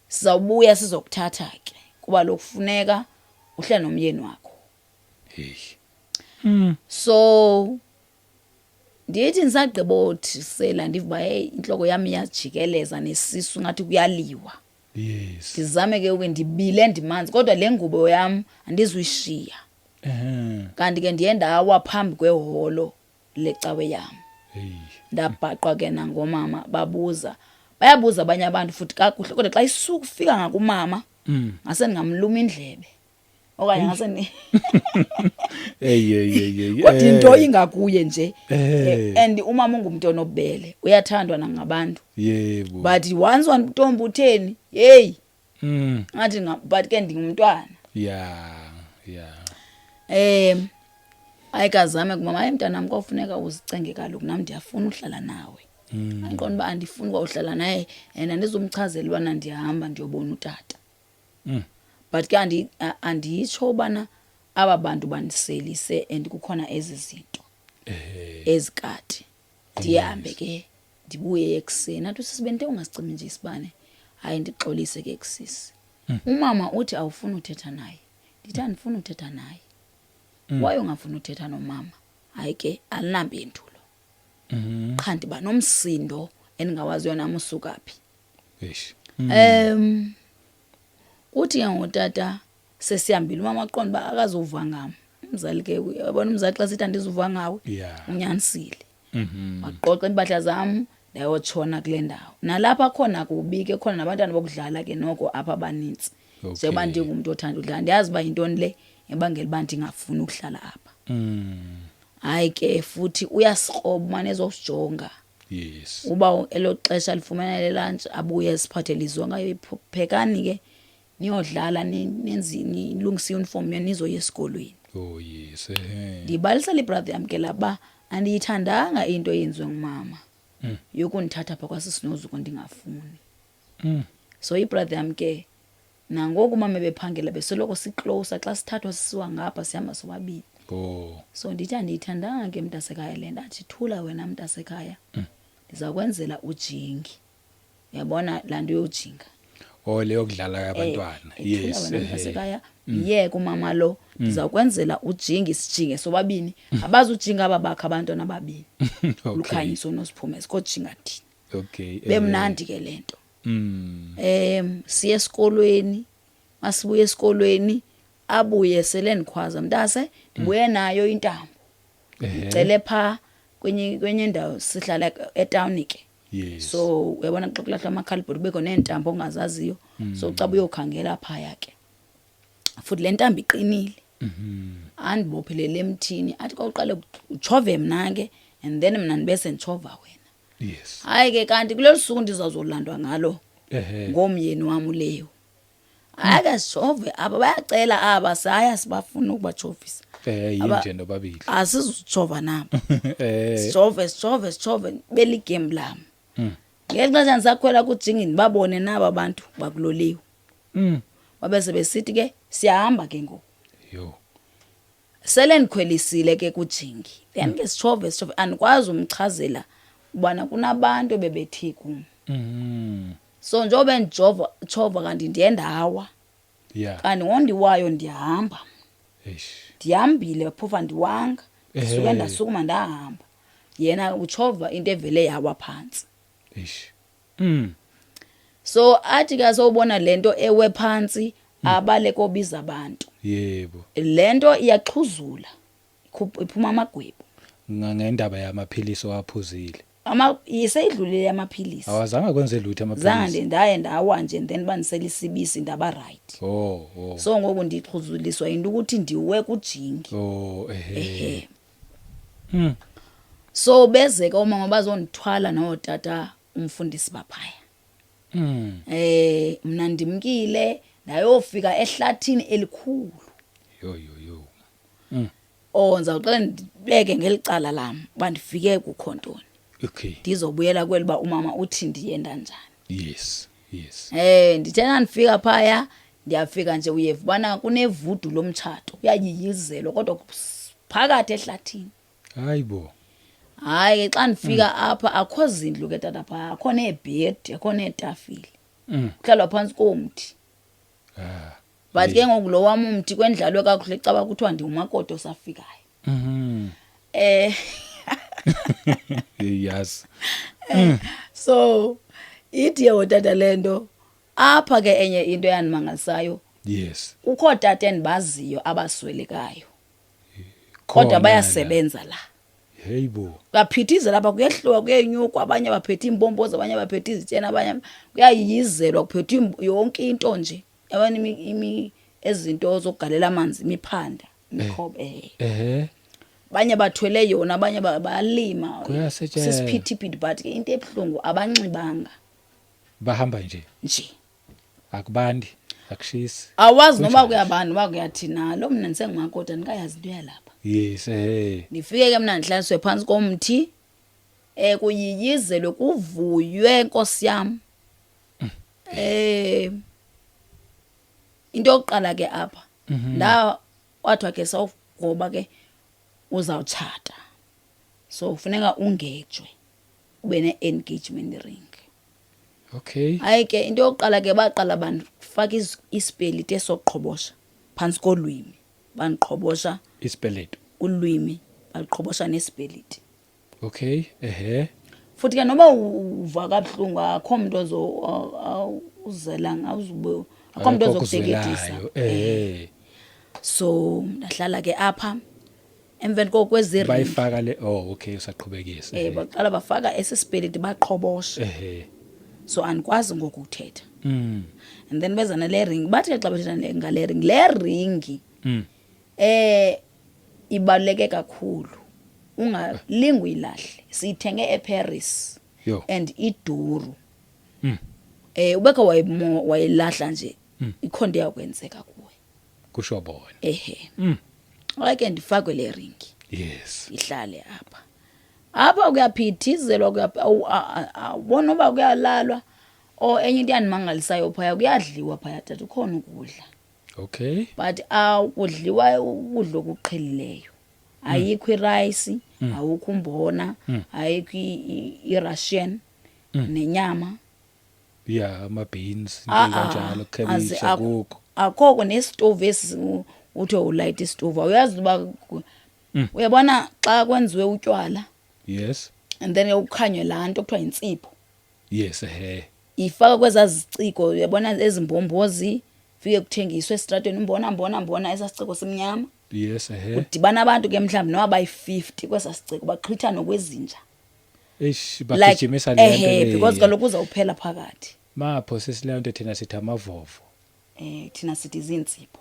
sizawubuya sizokuthatha ke, kuba lokufuneka uhlale nomyeni wakho. Hey. So ndithi ndisagqibothi sela, ndiva uba hey, intloko yam iyajikeleza nesisu ngathi kuyaliwa. Ndizame ke uke ndibile ndimanzi, kodwa le ngubo yam andizuyishiya. Kanti ke ndiye ndawa phambi kweholo lecawe yam. Hey. Ndabhaqwa ke nangomama, babuza. Bayabuza abanye abantu futhi kakuhle, kodwa xa isuka ufika ngakumama ngase ndingamluma indlebe. Okanye ngase ni Hey hey hey hey. Kodwa into ingakuye nje. And umama ungumuntu onobubele, uyathandwa nangabantu. But once wantombi utheni? Hey. Ngathi but ke ndingumntwana. Ayikazame kumama, hayi mntanam, kofuneka uzicenge kaloku, nam ndiyafuna uhlala nawe. Andiqonda uba andifuni kwa uhlala naye, and andizumchazela ubana ndiyahamba ndiyobona utata. But ke anditsho ubana aba bantu bandiselise and kukhona ezi zinto ezikati. Ndihambe ke ndibuye ekuseni, athi usisi bente ungasicimi nje isibane. Hayi, ndixolise ke kusisi. Umama uthi awufuni uthetha naye. Ndithi andifuni uthetha naye. Why ungafuni uthetha nomama? Hayi ke alinampendulo. Qha ndiba nomsindo endingawaziyo nam usuka phi. Eish. Uthi ke ngotata sesihambile, umama aqonda uba akazuva ngam. Umzali ke uyabona, umzali xa sithi andizuva ngawe, unyanisile. Waqoqa iimpahla zam ndayotshona kule ndawo. Nalapha khona kubi ke, khona nabantwana bokudlala ke noko apha abanintsi. Njengoba ndingumntu othanda udlala, ndiyazi uba yintoni le ebangela uba ndingafuni ukuhlala apha. Hayi ke futhi uyasikroba umane ezosijonga. Uba elo xesha lifumene le lunch, abuye esiphathele izonka, phekani ke niyodlala, nenze nilungise i-uniform yenu nizoya esikolweni. Oh yes. Ndibalisela ibrother yam ke laa andiyithandanga into eyenziwe ngumama yokundithatha phaa kwasisinozuko ndingafuni. So ibrother yam ke nangoku umama ebephangela besoloko sicloser, xa sithathwa sisiwa ngapha sihamba sobabini. So ndithi andiyithandanga ke mntasekhaya le nto. Athi thula wena mntasekhaya, ndiza kwenzela ujingi. Uyabona laa nto yojinga. Oh, leyo kudlala abantwana. Thula wena mntasekhaya, myeke umama lo, ndiza kwenzela ujingi, sijinge sobabini. Abazujinga aba bakho abantwana ababini. Lukhanyiso noSiphumeze, kojinga thina. Bemnandi ke le nto. Siye esikolweni, masibuye esikolweni abuye sele ndikhwaza, mntase ndibuye nayo intambo. Ndicele pha kwenye indawo, sihlala etown ke. So uyabona xa kulahlwa amakhalibhodi kubekho neentambo ongazaziyo. So xa uyokhangela phaya ke. Futhi le ntambo iqinile. Andibophelele emthini, athi kwawuqale utshove mna ke, and then mna ndibe senditshova wena. Hayi ke kanti kulolu suku ndizazolandwa ngalo ngomyeni wam uLeo. Hayi ke sijove aba, bayacela aba, saya sibafuna ukubatshovisa. Yinje nobabili. Asizutshova nabo. Sijove, sijove, sijove beligame lam. Ngeli xesha ndisakhwela kujingi ndibabone naba bantu bakuloliwe. Babe sebesithi ke siyahamba ke ngoku. Yo. Sele ndikhwelisile ke kujingi. Then ke sijove, sijove, andikwazi umchazela ubana kunabantu ebebethi kum. So njengoba ndijova tshova kanti ndiye ndawa. Kanti ngondiwayo ndiyahamba. Eish. Ndihambile phofu andiwanga. Ndisuke ndasukuma ndahamba. Yena utshova into evele yawa phantsi. Eish. So athi ke sowubona lento ewe phantsi, abale kobiza abantu. Yebo. Lento iyaxhuzula, iphuma amagwebu. Ngendaba yamaphilisi owaphuzile. Ama iseyidlulile amaphilisi. Awazange kwenze lutho Zange. amaphilisi. Ndaye ndawa nje, then bandisela isibisi, ndaba right. Oh. So ngoku ndixhuzuliswa yinto ukuthi ndiwe kujingi. Oh, ehe. Ehe. So beze ke omama bazondithwala nootata umfundisi baphaya. Mna ndimkile, ndayofika ehlathini elikhulu. Yo yo yo. Oh, ndizawuqala ndibeke ngelicala lam uba ndifike kukho ntoni. Ndizobuyela kweli uba umama uthi ndiyenda njani. Yes. Ndithe ndifika phaya, ndiyafika nje uyeva ubana kunevudu lomtshato, kuyayiyizelwa kodwa phakathi ehlathini. Hayibo. Hayi ke, xa ndifika apha akho zindlu ke tata phaya, akho neebhedi, akho neetafile. Kuhlalwa phantsi komthi. But ke ngoku lo wam umthi kwendlalwe kakuhle, caba kuthiwa ndingumakoti osafikayo. Yes. So ithi ye tata le nto apha ke, enye into eyandimangalisayo, kukho tata endibaziyo abaswelekayo kodwa Khona la. bayasebenza la. Hayibo. Kuyaphithizela apha, kuyehliwa, kuyenyukwa, abanye baphethe iimbombozi, abanye baphethe izityena, abanye kuyayiyizelwa, kuphethwe yonke into nje, yabona, ezinto zokugalela amanzi, imiphanda, imikhobe. Abanye bathwele yona, abanye bayalima. Kuyasetshenzwa. Sisiphithiphithi, but ke into ebuhlungu abanxibanga. Bahamba nje. Nje. Akubandi, akushisi. Awazi noba Kunjani? kuyabanda noba kuyathina lo, mna ndisengumakoti, andikayazi into yalapha. Yes, eh. Ndifike ke mna ndihlaliswe phantsi komthi, kuyiyizelwe, kuvuywe, nkosi yam. Into yokuqala ke apha, nda kwathiwa ke sawugoba ke uzawutshata, so kufuneka ungejwe, ube ne-engagement ring. Hayi ke, into yokuqala ke baqala bandifaka isipeliti esoqhobosha phantsi kolwimi, bandiqhobosha. Isipeleto. Ulwimi baliqhobosha nesipeliti. Okay, ehe. Futhi ke noba uva kabuhlungu, akho mntu uzela, awuzube akho mntu Akekho ozokuteketisa. okuzwelayo, eh. So ndahlala ke apha, emveni koko kwezi ring. Bayifaka le. Oh, okay, usaqhubekisa. Baqala bafaka esi sipeliti, baqhobosha. So andikwazi ngoku ukuthetha. And then beza nale ring, bathi ke xa bethetha ngale ring, le ring ibaluleke kakhulu, ungalingi uyilahle, siyithenge eParis. Yo. And iduru. Ubekho wayilahla nje, ikhona into iyakwenzeka kuwe. Kusho bona. Ehe. Hayi ke, ndifakwe le ring. Ihlale apha. Apha kuyaphithizelwa, awubona uba kuyalalwa. O, enye into yandimangalisayo phaya, kuyadliwa phaya tata, ukhona ukudla. But awukudliwa ukudla okuqhelileyo. Ayikho irayisi, awukho umbona, ayikho i-Russian nenyama. Yeah, ama beans Ah, into kanjalo, cabbage akukho. Akho nesitovu esi uthe ulayita isitovu, awuyazi uba uyabona xa kwenziwe utywala and then ukhanywe laa nto kuthiwa yintsipho. Yes, ehe. Ifaka kwezaa ziciko, uyabona, ezimbombozi, fike kuthengiswe esitratweni, umbona, mbona, mbona, esaa siciko simnyama. Yes, ehe. Kudibana abantu ke mhlawumbi noba bayi-50 kwesaa siciko, baxhwitha nokwezinja. Eish, Like, bagijimisa le nto ehe, because le. kaloku uzawuphela phakathi. Mapho sesileyo nto thina sithi amavovo. Thina sithi ziintsipho.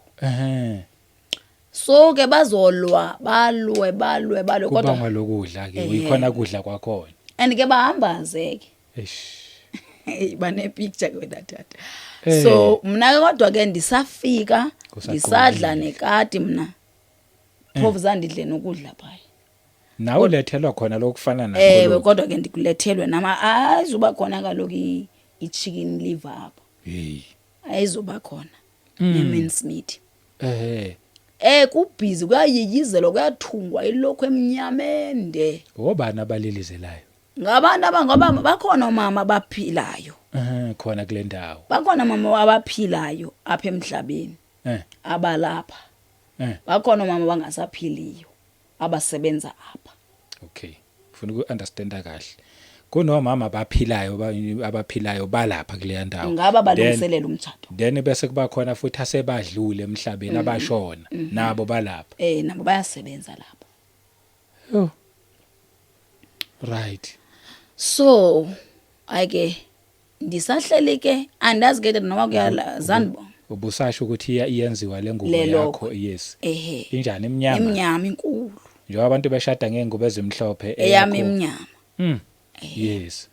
So ke bazolwa, balwe, balwe, balwe, kodwa Kubangwa lokudla ke, uyikhona kudla kwakhona. And ke bahambaze ke. Eish. Hey, banepicture ke wena tata. So mna ke kodwa ke ndisafika, Kusaqondile. ndisadla nekati mna. Phofu zandidle nokudla phaya. Nawe ulethelwa khona lokufana nakho Ewe, lokhu. kodwa ke ndikulethelwe nama, ayizuba khona kaloku i-chicken liver apha. Hey. Ayizuba khona. Ne-mince meat. Kubhizi, kuyayiyizelwa, kuyathungwa ilokhu emnyama ende. Obani abalilizelayo? Ngabantu abangoba bakhona omama abaphilayo. Khona kule ndawo. Bakhona mama abaphilayo apha emhlabeni. Abalapha. Bakhona omama abangasaphiliyo abasebenza apha. Okay. Ufuna uku-understanda kahle. Kunomama abaphilayo abaphilayo balapha kuleya ndawo. Ngaba balungiselela umtshato. Then bese kuba khona futhi asebadlule emhlabeni abashona nabo balapha. Nabo bayasebenza lapho. Oh. Right. So ayike ndisahleli ke, andazi ke noma kuyala zandibo. Ubusasho ukuthi iyenziwa le ngubo Le yakho, lokho. Yes. Ehe. Injani, imnyama? Imnyama, inkulu. Njengoba abantu beshada ngengubo ezimhlophe. Eyami Eyakho. imnyama. Yes.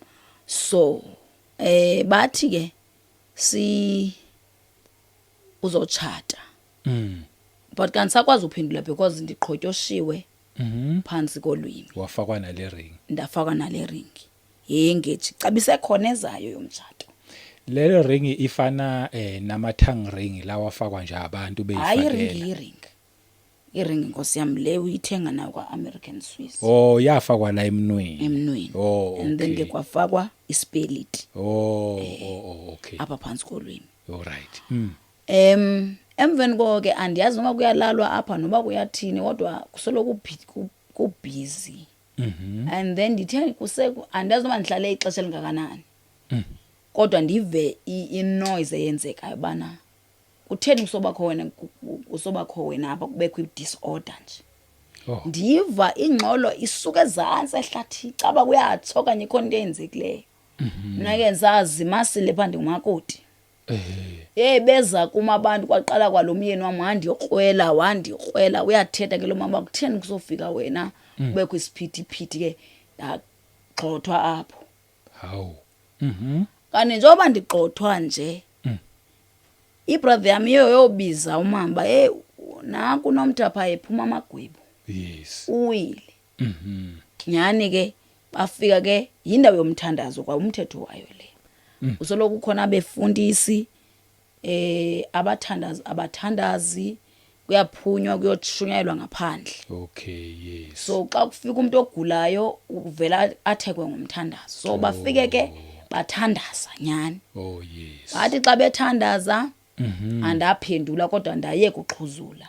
So bathi ke si uzochata. But kanti sakwazi uphendula because ndiqhotyoshiwe phansi kolwimi. Wafakwa nale ring. Ndafakwa nale ring yengeji, cabise khona ezayo yomtshato. Lelo ring ifana nama tongue ring lawa afakwa nje abantu Hayi, iring. beyifakela. Iring, inkosi yami, le uyithenga nayo kwa-American Swiss. Oh, yafakwa la emnweni. Emnweni. Oh, And then ke okay. kwafakwa isipeliti Oh, okay. apha phantsi kolwimi. All right. Emveni koko ke andiyazi noma kuyalalwa apha noba kuyathini, kodwa kusoloko kubhizi. And then ndithe kuse, andiyazi noba ndihlale ixesha elingakanani, kodwa ndive inoise eyenzekayo ubana kutheni kusobakho wena, kusobakho wena apha, kubekho i-disorder nje. Oh. Ndiva ingxolo isuka ezantsi ehlathini, caba kuyatsho okanye ikhona into eyenzekileyo. Mna ke ndisazimasile phaa, ndingumakoti. Hey, beza kum abantu, kwaqala kwalo myeni wam wandikrwela, wandikrwela, uyathetha ke lo mama, kutheni kusofika wena kubekho isiphithiphithi? Ke ndagxothwa apho. Hawu. Kanti njengoba ndigxothwa nje, ibrother yam iyo yobiza umama, hey, nanku nomntu apha ephuma amagwebu. Uwile. Nyhani ke bafika ke, yindawo yomthandazo kwa umthetho wayo le. Usoloko kukhona abefundisi, abathandazi, abathandazi, kuyaphunywa kuyoshunyayelwa ngaphandle. Okay, yes. So xa kufika umuntu ogulayo uvela athekwe ngomthandazo. So bafike ke bathandaza nyhani. Oh, yes. Bathi xa bethandaza, andaphendula kodwa ndaye kuxhuzula.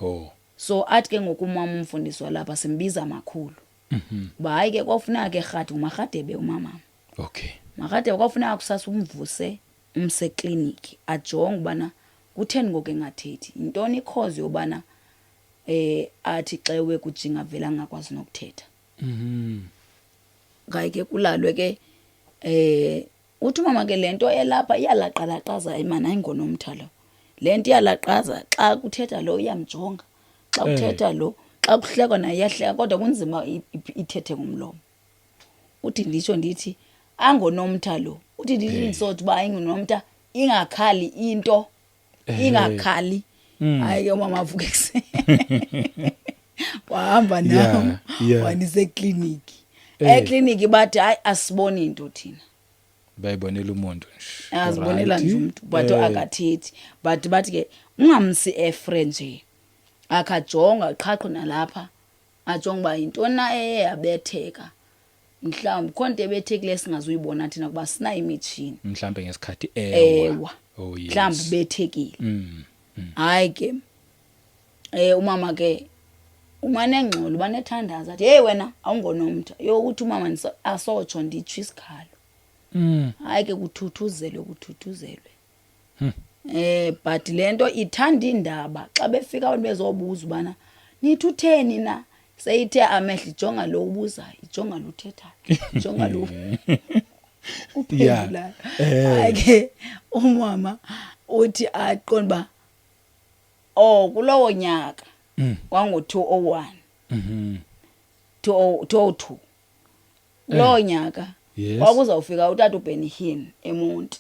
Oh. So athi ke ngoku umama umfundisi walapha, simbiza makhulu, uba hayi ke kwafuneka ke rhadi nguMarhadebe umama. Marhadebe, kwafuneka kusasa umvuse umse ekliniki ajonge ubana kutheni ngoku engathethi, yintoni i-cause yobana athi xewe kujinga vele angakwazi nokuthetha. Ngayi ke kulalwe ke, uthi umama ke lento elapha iyalaqalaqaza imana ayingonomtha lo. Le nto iyalaqaza, xa kuthetha lo iyamjonga, xa kuthetha lo, xa kuhlekwa naye iyahleka, kodwa kunzima ithethe ngomlomo. Uthi nditsho ndithi angonomtha lo, uthi ndithi ndisothi uba ayingunomtha, ingakhali into, ingakhali. Hayi ke umama avuke ekuseni wahamba nam wandisekliniki. Ekliniki bathi hayi, asiboni into thina. Bayibonela umuntu nje. Azibonela nje umuntu, but akathethi, but bathi ke ungamsi efre nje, akajonga qhaqho nalapha, ajonge uba yintoni na eye yabetheka, mhlawumbi khona into ebethekileyo singazuyibona thina kuba sinayo imitshini. Mhlambe ngesikhathi ewa. Ewa. Oh, yes. Mhlawumbi ubethekile. Hayi ke umama ke umane engxola, ubane ethandaza, athi hey wena awungonomtha yokuthi umama asotsho nditsho isikhalo. Hayi ke kuthuthuzelwe, kuthuthuzelwe. But lento ithanda indaba, xa befika abantu bezobuza ubana nithi utheni na, seyithe amehlo ijonga lo ubuzayo, ijonga lo uthethayo, ijonga lo uphendulayo. Hayi ke umama uthi aqonda uba oh, kulowo nyaka kwango-201, 202, kulowo nyaka kwakuzawufika utata uBenny Hinn eMonti.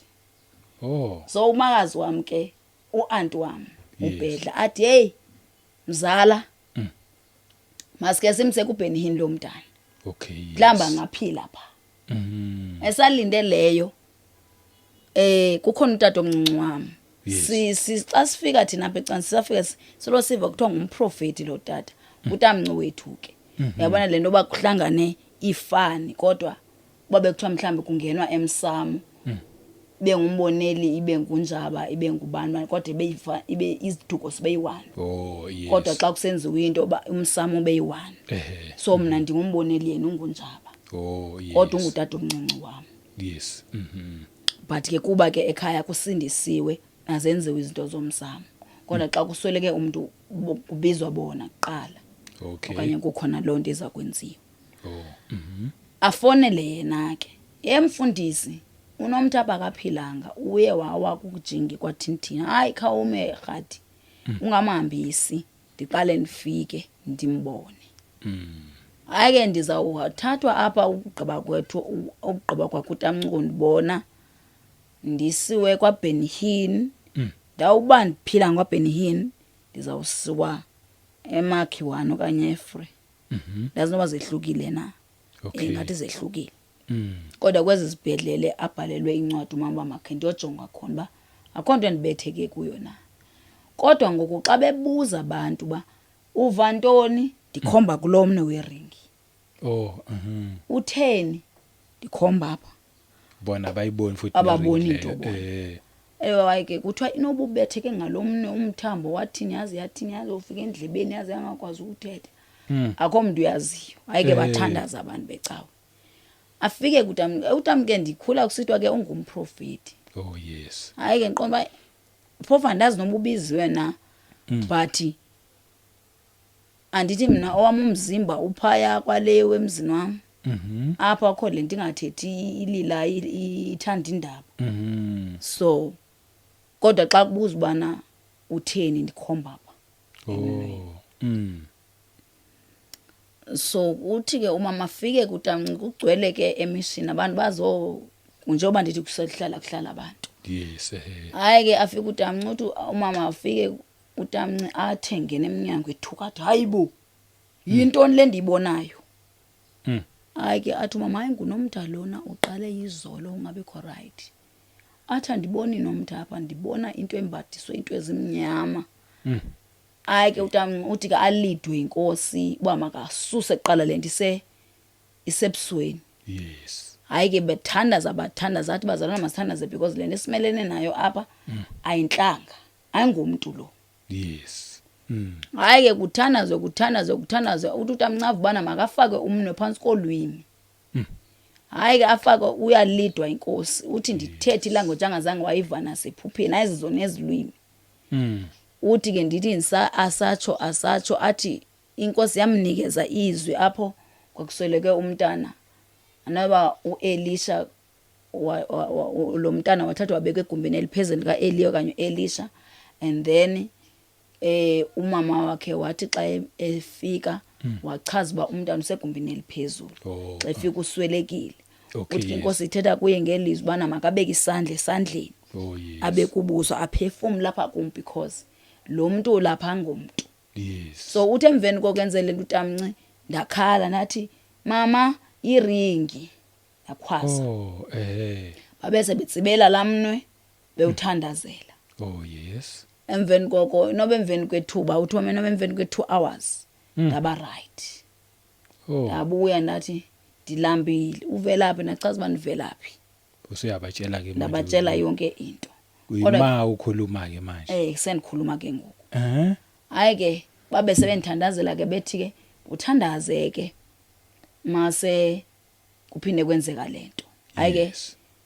Oh. So umakazi wam ke, uanti wam, ubhedla athi hey mzala, masike simse kuBenny Hinn lo mntana. Mhlawumbi angaphila pha. Esalinde leyo, kukhona utata omncinci wam. Si xa sifika thina apha eCansi, safika solo siva kuthiwa ngumprofeti lo tata, utamnci wethu ke. Uyabona le nto yoba kuhlangane ifani, kodwa uba bekuthiwa mhlawumbi kungenwa emsamo, bengumboneli, ibe ngunjaba, ibe ngubani bani, kodwa ibe iziduko sibe yi-one. Oh, yes. Kodwa xa kusenziwa into ba umsamo ube yi-one. So mna ndingumboneli, yena ungunjaba. Oh yes. Kodwa ungutata omncinci wam. Yes. But ke kuba ke ekhaya kusindisiwe, azenziwe izinto zomsamo. Kodwa xa kusweleke umntu kubizwa bona kuqala. Okanye kukhona loo nto iza kwenziwa. Oh. Afonele yena ke. Yemfundisi, unomntu apha akaphilanga, uye wawa kukujingi kwathini. Hayi, khawume rhadi. Ungamhambisi, ndiqale ndifike ndimbone. Hayi ke, ndizawuthathwa apha ukugqiba kwethu, ukugqiba kwakutamncuko ndibona ndisiwe kwaBenny Hinn. Ndawuba ndiphila ngokwaBenny Hinn, ndizawusiwa eMakhiwane okanye eFrere. Ndazi noba zehlukile na. Ingathi zehlukile. Kodwa kwezi zibhedlele abhalelwe incwadi umama uba makhe ndiyojonga khona uba akho nto endibetheke kuyo na. Kodwa ngoku xa bebuza abantu uba uva ntoni, ndikhomba kulo mnwe weringi. Oh. Utheni? Ndikhomba apha. Bona abayiboni futhi. Ababoni neringi into leyo. bona. Ewe, hayi ke kuthiwa inoba ubetheke ngalo mnwe umthambo wathini, yaze yathini, yaze ufika endlebeni, yaze yangakwazi ukuthetha. Akho mntu uyaziyo. Hayi ke, bathandaza abantu becawe. Afike kutam, utam ke ndikhula kusithiwa ke ungumprofeti. Oh yes. Hayi ke, ndiqonda uba phofu andazi noba ubiziwe na. But andithi mna owam umzimba uphaya kwaleyo emzini wam. Apho akho le nto ingathethi, ilila, ithanda indaba. So kodwa xa kubuza ubana utheni, ndikhomba apha. Oh. So uthi ke umama afike kutamnci, kugcwele ke emishini abantu bazo, njengoba ndithi kusehlala kuhlala abantu. Yes. Hayi ke, afike utamnci, uthi umama afike utamnci athe ngena emnyango ethuka, athi hayibo, yintoni le ndiyibonayo? Hayi ke, athi umama, hayi, ngunomnta lona, uqale izolo ungabikho right. Athi andiboni nomnta apha, ndibona into embadiswe into ezimnyama. Hayi ke, utamnci uthi ke alidwe inkosi uba makasuse kuqala le nto isebusweni. Hayi ke, bethandaza, bathandaza, athi bazalwana masithandaze because le nto esimelene nayo apha ayintlanga, ayingumntu lo. Yes. Hayi ke, kuthandazwe, kuthandazwe, kuthandazwe, uthi utamncavu ubana makafake umnwe phantsi kolwimi. Hayi ke, afake, uyalidwa inkosi, uthi ndithethe ilanguage angazange wayiva nasephupheni, ayizizo nezilwimi. Uthi ke ndithi asatsho, asatsho, athi inkosi yamnikeza izwi apho kwakusweleke umntana, anoba uElisha lo mntana wathathwa wabekwa egumbini eliphezulu kaEliya okanye uElisha, and then umama wakhe wathi xa efika wachaza uba umntana usegumbini eliphezulu. Oh. Xa efika uswelekile. Uthi ke inkosi ithetha kuye ngelizwi ubana makabeke isandla esandleni, Oh yes. abeke ubuso, aphefumle lapha kum because lo mntu lapha ngumntu. So uthi emveni kokwenzela le nto utamnci, ndakhala ndathi, mama, iringi, ndakhwaza. Oh. Babese betsibela lamnwe bewuthandazela. Oh yes. Emveni koko, noba emveni kwethuba, uthi wena noba emveni kwe-2 hours, ndaba right. Oh. Ndabuya ndathi ndilambile, uvelaphi, ndachaza uba ndivelaphi. Usuyabatshela ke manje. Ndabatshela yonke into. Uyima ukhuluma ke manje. Sendikhuluma ke ngoku. Hayi ke, babe sebendithandazela ke, bethi ke uthandaze ke mase kuphinde kwenzeka lento. Hayi ke,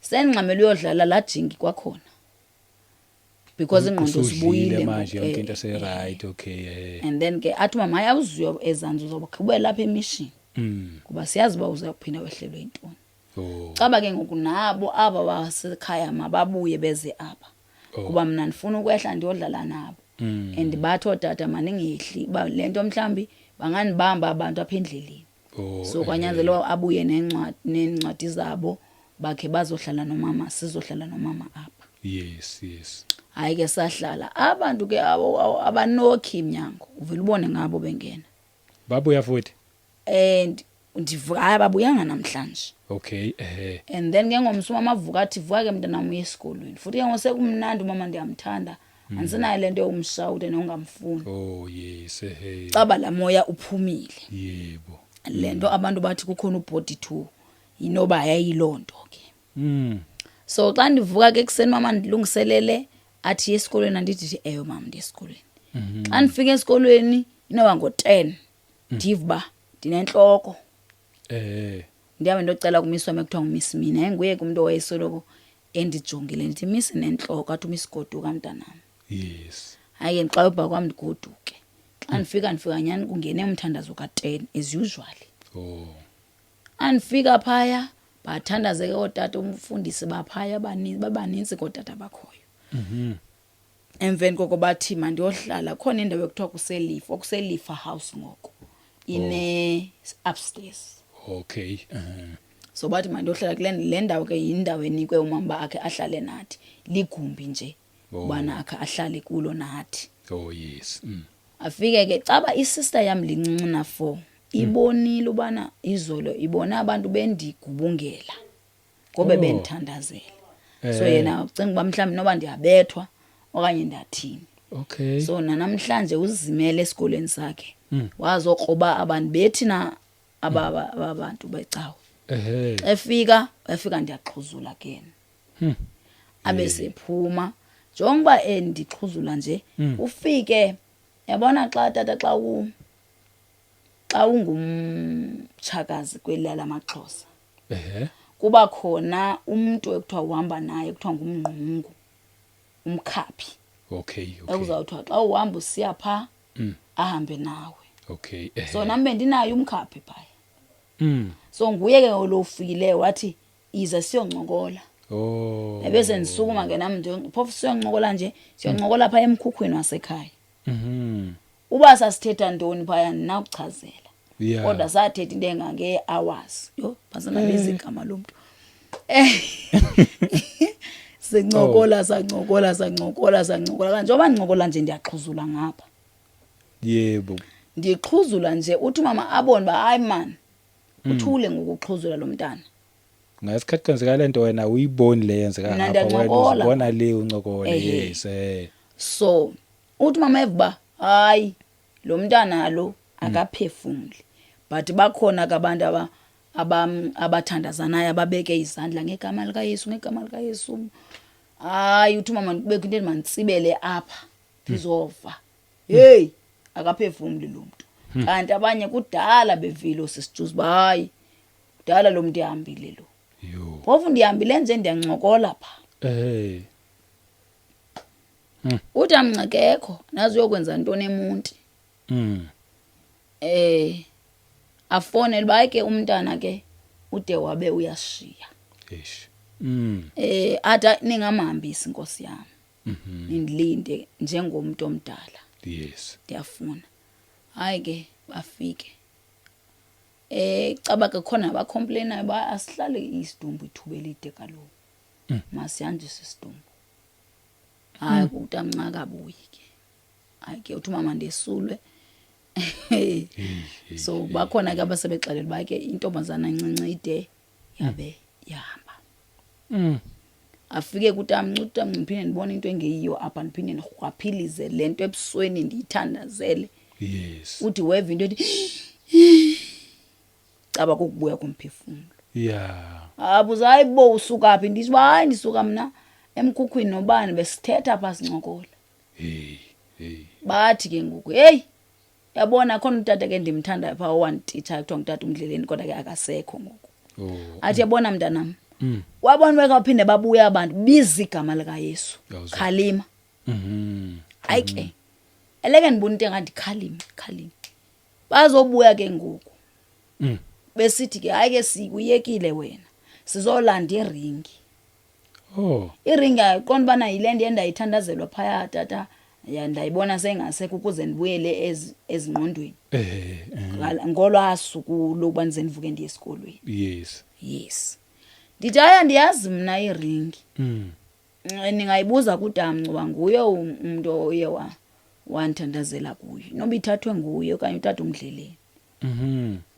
sengxamela uyodlala la jingi kwakhona because ingqondo Usudlile zibuyile manje ngoku, yonke into se right, okay. And then ke athi mama, hayi, awuzuyo ezantsi, uzawuqhubela lapha emishini kuba siyazi uba uzawuphinda wehlelwe yintoni. Oh. Caba ke ngoku nabo aba basekhaya mababuye beze apha Oh. kuba mna ndifuna ukwehla ndiyodlala nabo. And bathi ootata mandingehli uba le nto mhlawumbi banganibamba abantu apha endleleni. Oh. So kwanyanzelwa abuye neencwadi zabo bakhe bazohlala nomama, sizohlala nomama apha. Yes. Hayi ke, sahlala abantu ke abanokhi iminyango, uvele ubone ngabo bengena. Babuya futhi. And ndivuka, hayi, ababuyanga namhlanje. Okay. And then ke ngomso umama avuka athi, vuka ke mntanam, uye esikolweni. Futhi ke ngosekumnandi umama, ndiyamthanda, andisinayo le nto yomshawute nongamfuni. Oh yes. Caba laa moya uphumile. Yebo. Le nto abantu bathi kukhona ubody two, inoba yayiloo nto ke. So xa ndivuka ke ekuseni, mama ndilungiselele, athi esikolweni, andithi ewe mama, ndiye esikolweni. Xa ndifika esikolweni inoba ngo-10, ndiva uba ndinentloko. Ndihambe ndocela kumisi wam ekuthiwa ngumisi mina, yayinguye ke umntu owayesoloko endijongile. Ndithi, misi nentloko, athi umisi goduka mntanam. Hayi ke, xa ubha kwam ndigoduke. Xa ndifika, ndifika nyhani kungene umthandazo ka-10 as usually. Andifika phaya, bathandaze ke ootata, umfundisi baphaya, babanintsi kootata bakhoyo. Emveni koko bathi mandiyohlala khona indawo ekuthiwa kuselifa, okuselifa house ngoku, ine upstairs. So bathi mandiyohlala kule le ndawo ke, yindawo enikwe umama uba akhe ahlale nathi, ligumbi nje ubana akhe ahlale kulo nathi. Oh yes. Afike ke, caba isister yam lincinci na 4 ibonile ubana izolo ibona abantu bendigubungela ngobe bendithandazela, so yena ucinga uba mhlawumbi noba ndiyabethwa okanye ndiyathini. So nanamhlanje uzimele esikolweni sakhe, wazokroba abantu bethi na aba bantu becawa. Efika, efika ndiyaxhuzula ke yena. Abe sephuma, njengoba endixhuzula nje, ufike yabona xa tata, xa ungumtshakazi kweli lamaXhosa, kuba khona umuntu ekuthiwa uhamba naye, kuthiwa ngumngqungu, umkhaphi, ekuzawuthiwa xa uhamba usiya phaa, ahambe nawe. So nami bendinayo umkhaphi phaya. So nguye ke lo ufikileyo wathi iza siyoncokola. Ebese ndisukuma ke nami nje, phofu siyoncokola nje, siyoncokola phaa emkhukhwini wasekhaya. Uba sasithetha ntoni phaya ndinakuchazela, kodwa sathetha into engange-hours. Yho, phantse ndabiza igama lomntu. Sincokola, sancokola, sancokola, sancokola kanje. Njengoba ndincokola nje ndiyaxhuzula ngapha. Ndixhuzula nje, uthi umama abone uba hayi mani, uthule ngokuxhuzula lo mntana. Ngesikhathi kwenzeka lento wena uyiboni le yenzeka Mna ngapha, wena ndiyancokola. uzibona le uncokola. Ehhe. So uthi mama eva uba hayi, lo mntana lo akaphefumli, but bakhona ke abantu abathandazanayo, ababeke izandla ngegama likaYesu, ngegama likaYesu. Hayi, uthi umama kubekho into endimanditsibele apha ndizova, heyi, akaphefumli lo mntu. Kanti abanye kudala bevile osisijuzi uba hayi, kudala lo mntu ehambile lo. Yo. Phofu ndihambile nje ndiyancokola phaa. Uthi amncekekho nazi uyokwenza ntoni eMonti. Afonele uba hayi ke, umntana ke ude wabe uyashiya. Eish. Athi ningamhambisi nkosi yami. Nindilinde njengomuntu omdala. Ndiyafuna. Hayi ke, bafike. Caba ke khona abacomplainayo ba asihlale isidumbu ithuba elide kaloku. Masihanjise isidumbu. Hayi, kutamnca akabuyi ke. Hayi ke, uthi umama ndesulwe. So bakhona ke abasebexelela uba ke intombazana encinci ide yabe yahamba. Afike kutamnca, utamnca ndiphinde ndibone into engeyiyo apha, ndiphinde ndirhwaphilize le nto ebusweni ndiyithandazele. Uthi weva into ethi caba kukubuya komphefumlo. Abuza, hayi bo, usuka phi? Ndithi uba hayi, ndisuka mna emkhukhwini nobani, besithetha phaa sincokola. Hey, hey. Bathi ke ngoku, heyi, yabona khona utata ke ndimthandayo phaa owandititsha kuthiwa ngutata uMdleleni, kodwa ke akasekho ngoku. Athi yabona mntanam, wabona uba baphinde babuya abantu, biza igama likaYesu. Yawuzwa. Khalima. Hayi ke, eleke ndibona into engathi khalima, khalima. Bazobuya ke ngoku. Besithi ke hayi ke, sikuyekile wena, sizolanda iringi. Iringi ayiqonda ubana yile nto endayithandazelwa phaya tata, ya ndayibona sengasekho ukuze ndibuyele ezingqondweni. Ngolwaa suku lokuba ndize ndivuke ndiye esikolweni. Yes. Ndithi hayi, andiyazi mna iringi. Ningayibuza kutamnci uba nguye umntu oye wandithandazela kuyo. Noba ithathwe nguye okanye utata uMdleleni.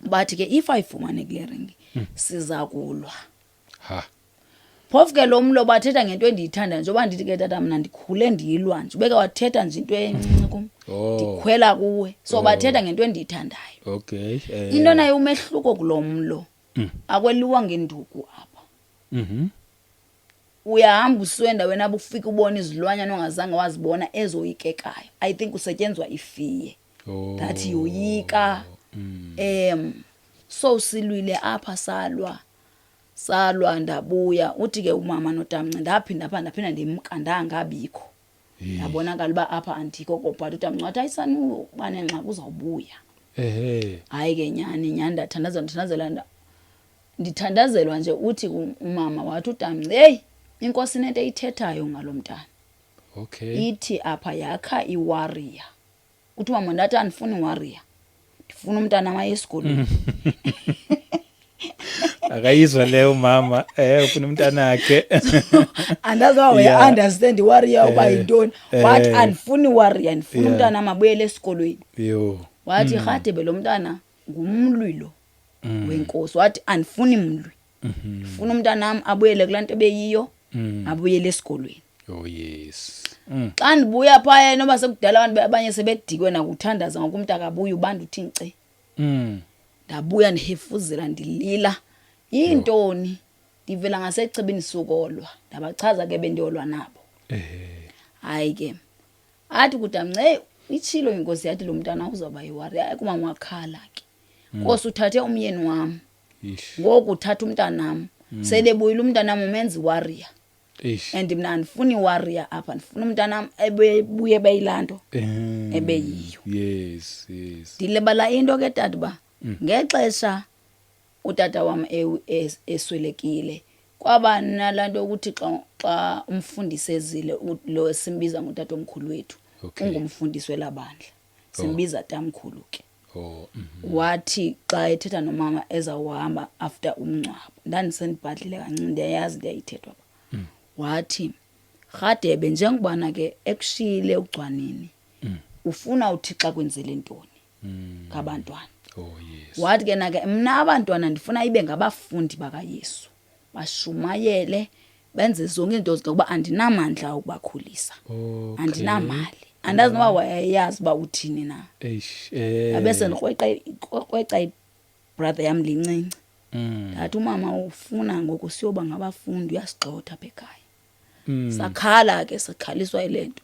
Bathi ke if ayifumane kule ringi, siza kulwa. Ha. Phofu ke lo mlo bathetha ngento endiyithandayo, njengoba ndithi ke tata mna ndikhule ndiyilwa nje, ubeke wathetha nje into encinci kum, ndikhwela kuwe. So bathetha ngento endiyithandayo. Into nayo umehluko kulo mlo, akweliwa ngenduku apha. Uyahamba usuka endaweni apho ufike ubone izilwanyana ongazange wazibona ezoyikekayo. I think kusetyenzwa ifiye. That yoyika. So silwile apha, salwa salwa, ndabuya. Uthi ke umama notamnci, ndaphinda pha, ndaphinda ndimka, ndangabikho. Ndabonakala uba apha andikho, but utamnci wathi ayisani uba nengxaki, uzawubuya. Hayi ke, nyhani nyhani, ndathandazelwa, ndithandazelwa, ndithandazelwa nje. Uthi umama wathi utamnci, heyi, inkosi inento eyithethayo ngalo mntana. Ithi apha yakha iwarrior. Uthi umama, ndathi andifuni iwarrior, ndifuna umntana amaye esikolweni. Akayizwa leyo mama, ufuna umntanakhe. Andazi uba understand iwarrior uba yintoni. Wathi andifuni iwarrior, ndifuna umntana amabuyele esikolweni. Wathi Rhadebe lo mntana ngumlwi lo wenkosi. Wathi andifuni mlwi, ndifuna umntanam abuyele kulaa nto ebeyiyo, abuyele esikolweni. Oh yes. Xa ndibuya phaya, noba sekudala abantu abanye sebedikwe nakuthandaza ngoku, umntu akabuyi, ubantu uthi nkce. Ndabuya ndihefuzela, ndilila, yintoni, ndivela ngasechibini sukolwa. Ndabachaza ke bendiyolwa nabo. Hayi ke, athi kudamnce, hey, itshilo inkosi yathi lo mntana uzawuba yiwarrior. Hayi, kumama wakhala ke, nkosi uthathe umyeni wam, ngoku uthatha umntanam, selebuyile umntanam, umenza iwarrior. And mna andifuni iwarrior apha, ndifuna umntanam ebuye beyilaa nto ebeyiyo. Ndilibala into ke tata, uba ngexesha utata wam eswelekile, kwaba nalaa nto yokuthi xa umfundisi ezile, lo simbiza ngutata omkhulu wethu, ungumfundisi welaa bandla, simbiza tamkhulu ke. Wathi xa ethetha nomama ezawuhamba after umngcwabo, ndandisendibhadlile kancinci, ndiyayazi ndiyayithethwa apha, wathi Rhadebe, njengobana ke ekushiyile ugcwanini, ufuna uThixo akwenzele ntoni ngabantwana? Oh yes. Wathi ke na ke, mna abantwana ndifuna ibe ngabafundi bakaYesu, bashumayele, benze zonke izinto zikakuba andinamandla okubakhulisa, andinamali. Andazi noba wayeyazi uba uthini na. Eish. Abe sendikrweca ibrother yam lincinci, ndathi umama ufuna ngoku siyoba ngabafundi, uyasigxotha apha ekhaya. Sakhala ke, sakhaliswa yile nto.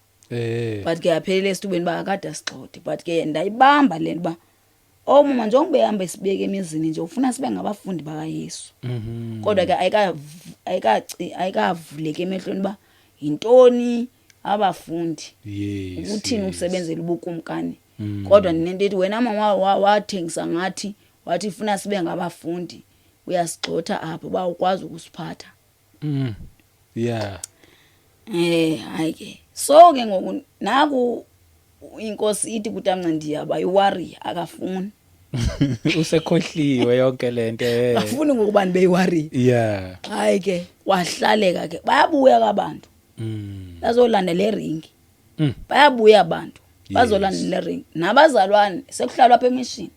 But ke yaphelela esithubeni uba akade asigxothe. But ke ndayibamba le nto uba, oh mama, njengoba ehamba esibeka emizini nje, ufuna sibe ngabafundi bakaYesu. Kodwa ke ayikavuleki emehlweni uba yintoni abafundi, ukuthini ukusebenzela ubukumkani. Kodwa ndinento ethi wena mama wathengisa ngathi, wathi funa sibe ngabafundi, uyasigxotha apho uba ukwazi ukusiphatha. Hayi ke, so ke ngoku naku inkosi ithi kutamnci ndiyaba iwarrior, akafuni. Usekhohliwe yonke lento. Afuni ngokuba ndibe iwarrior. Hayi ke, wahlaleka ke, bayabuya kabantu, bazolanda le ringi. Bayabuya abantu, bazolanda le ringi nabazalwane, sekuhlalwa apha emishini.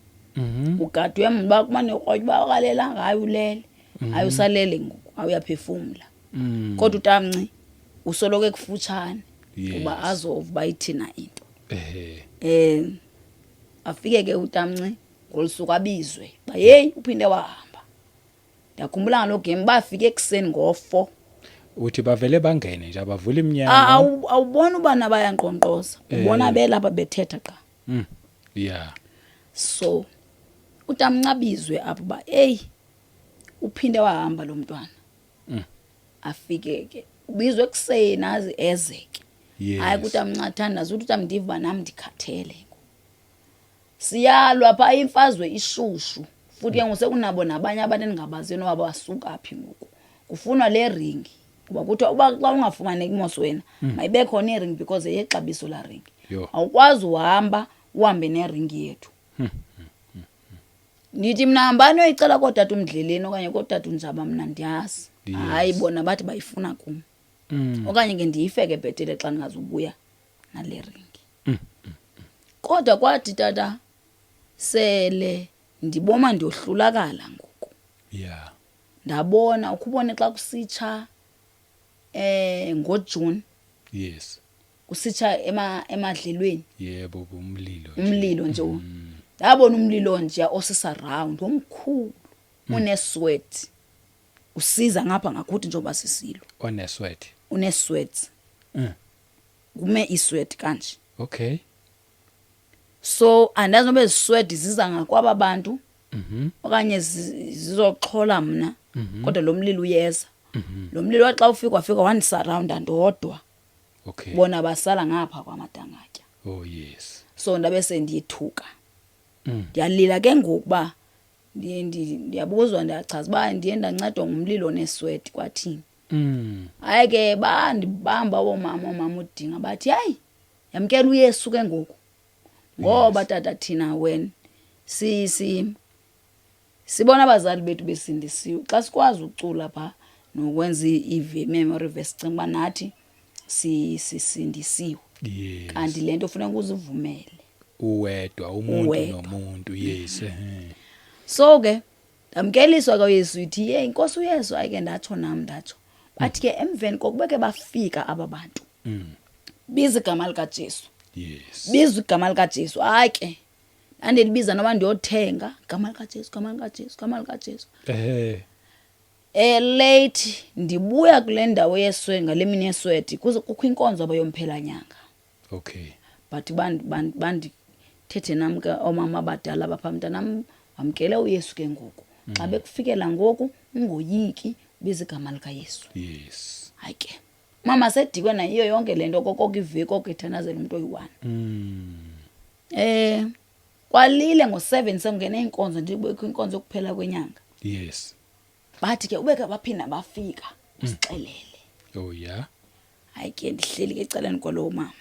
Ugadwe mba kumane ukrotywa uba akalelanga, hayi ulele, hayi usalele ngoku, awuyaphefumla. Kodwa utamnci usoloko ekufutshane uba azova uba ithina into. Afike ke utamnci ngolusuku abizwe ba hey, uphinde wahamba. Ndiyakhumbula ngaloo game, bafike ekuseni ngo-4. Uthi bavele bangene nje, abavula iminyango? Awubona ubana bayankqonkqoza, ubona belapha bethetha qha. So utamnci abizwe apho uba hey, uphinde wahamba lo mntwana. Afike ke, ubizwe ekuseni, aze eze ke. Hayi, kutamnci athandaza, uthi utamnci ndiva uba nam ndikhathele ngoku, siyalwa phaa, imfazwe ishushu futhi ke ngoku, sekunabo nabanye abantu endingabaziyo noba basuka phi. Ngoku kufunwa le ringi kuba kuthiwa uba xa ungafumaneki mos wena, mayibe khona iringi because yexabiso laa ringi. Awukwazi uhamba uhambe neringi yethu. Ndithi mna hambani uyoyicela kootata umdleleni okanye kootata unjaba, mna ndiyazi. Hayi, bona bathi bayifuna kum, okanye ke ndiyife ke bhetele xa ndingazubuya nale ringi. Kodwa kwathi tata sele ndiboma ndiyohlulakala ngoku, ndabona ukhubone xa kusitsha ngoJune, kusitsha emadlelweni. Yebo, umlilo nje. Umlilo nje. Ndabona umlilo nje osisa round omkhulu, unesweat, usiza ngapha ngakuthi njengoba sisilo. Onesweat. Unesweat. Kume isweat kanje. So andazi noba ezisweat ziza ngakwaba bantu. Okanye zizoxhola mna. Kodwa lo mlilo uyeza. Lo mlilo wathi xa ufika wafika wandisurrounda ndodwa. Bona basala ngapha kwamadangatya. Oh yes. So ndabe sendiyethuka. Ndiyalila ke ngoku uba ndiyabuzwa, ndiyachaza uba ndiye ndancedwa ngumlilo nesweti kwathini. Hayi ke bandibamba oomama, oomama uDinga bathi hayi yamkela uYesu ke ngoku. Ngoba tata thina wena si sibona abazali bethu besindisiwe. Xa sikwazi ukucula pha nokwenza i-memory verse, cinga uba nathi sisindisiwe. Kanti le nto funeka uzivumele. Uwedwa umuntu Uwedwa. nomuntu, yes. So ke ndamkeliswa ke uYesu, ithi ye inkosi uYesu. Hayi ke ndatsho nam, ndatsho. Bathi ke emveni kokube ke bafika aba bantu. Biza igama likaJesu. Biza igama likaJesu. Hayi ke ndandilibiza noba ndiyothenga, igama likaJesu, igama likaJesu, igama likaJesu. Late ndibuya kule ndawo yeswe ngale mini yesweti, kuze kukho inkonzo abayomphela nyanga. But bandithethe nam ke oomama abadala bapha, mntanam wamkele uYesu ke ngoku. Xa bekufikela ngoku ungoyiki, ubiza igama likaYesu. Hayi ke mama sedikwe nayiyo yonke le nto, kokoko iveki oko ethandazela umntu oyi-1. Kwalile ngo-7 sekungena inkonzo, ndibekho inkonzo yokuphela kwenyanga. Bathi ke ubeke baphinda bafika usixelele. Oh yeah. Hayi ke ndihleli ke ecaleni kwalowo mama.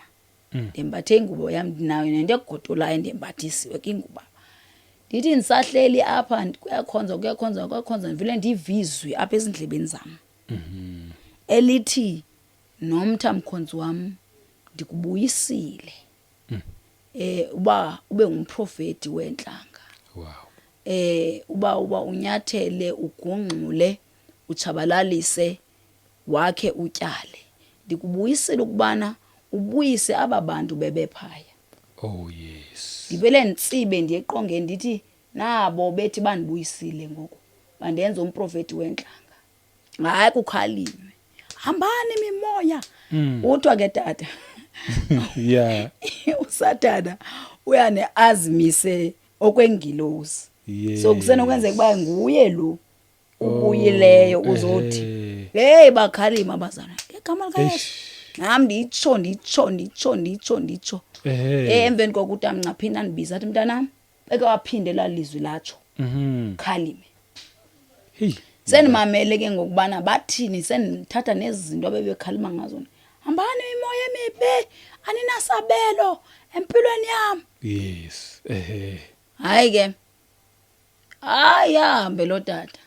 Ndembathe ingubo yam, ndinayo nento egodolayo ndembathisiwe ke ingubo. Ndithi ndisahleli apha, kuyakhonzwa, kuyakhonzwa, kuyakhonzwa, ndivele ndive izwi apha ezindlebeni zam. Elithi Nomtha mkhonzi wam ndikubuyisile. Uba ube ngumprofeti wentlanga. Wow. Uba unyathele, ugungxule, utshabalalise, wakhe utyale. Ndikubuyisile ukubana ubuyise aba bantu bebephaya. Oh yes. Ndivele ntsibe ndiye eqongeni ndithi nabo bethi bandibuyisile ngoku, bandenza umprofeti wentlanga. Hayi kukhalinywe. Hambani mimoya. Uthiwa ke tata. USathana uyane azimise okwengilosi. So kusenokwenzeka uba nguye lo ubuyileyo uzothi, hey bakhalima abazalwane ngegama likaYesu. Nam nditsho, nditsho, nditsho, nditsho, nditsho. Emveni kokuthi amncaphini andibiza athi mntanam, eke waphinde elaa lizwi latsho. Khalime. Hey. Sendimamele ke ngokubana bathini, sendithatha nezinto abebekhalima ngazo. Hambani imimoya emibi, aninasabelo empilweni yam. Yes. Hayi ke. Hayi ahambe lo tata.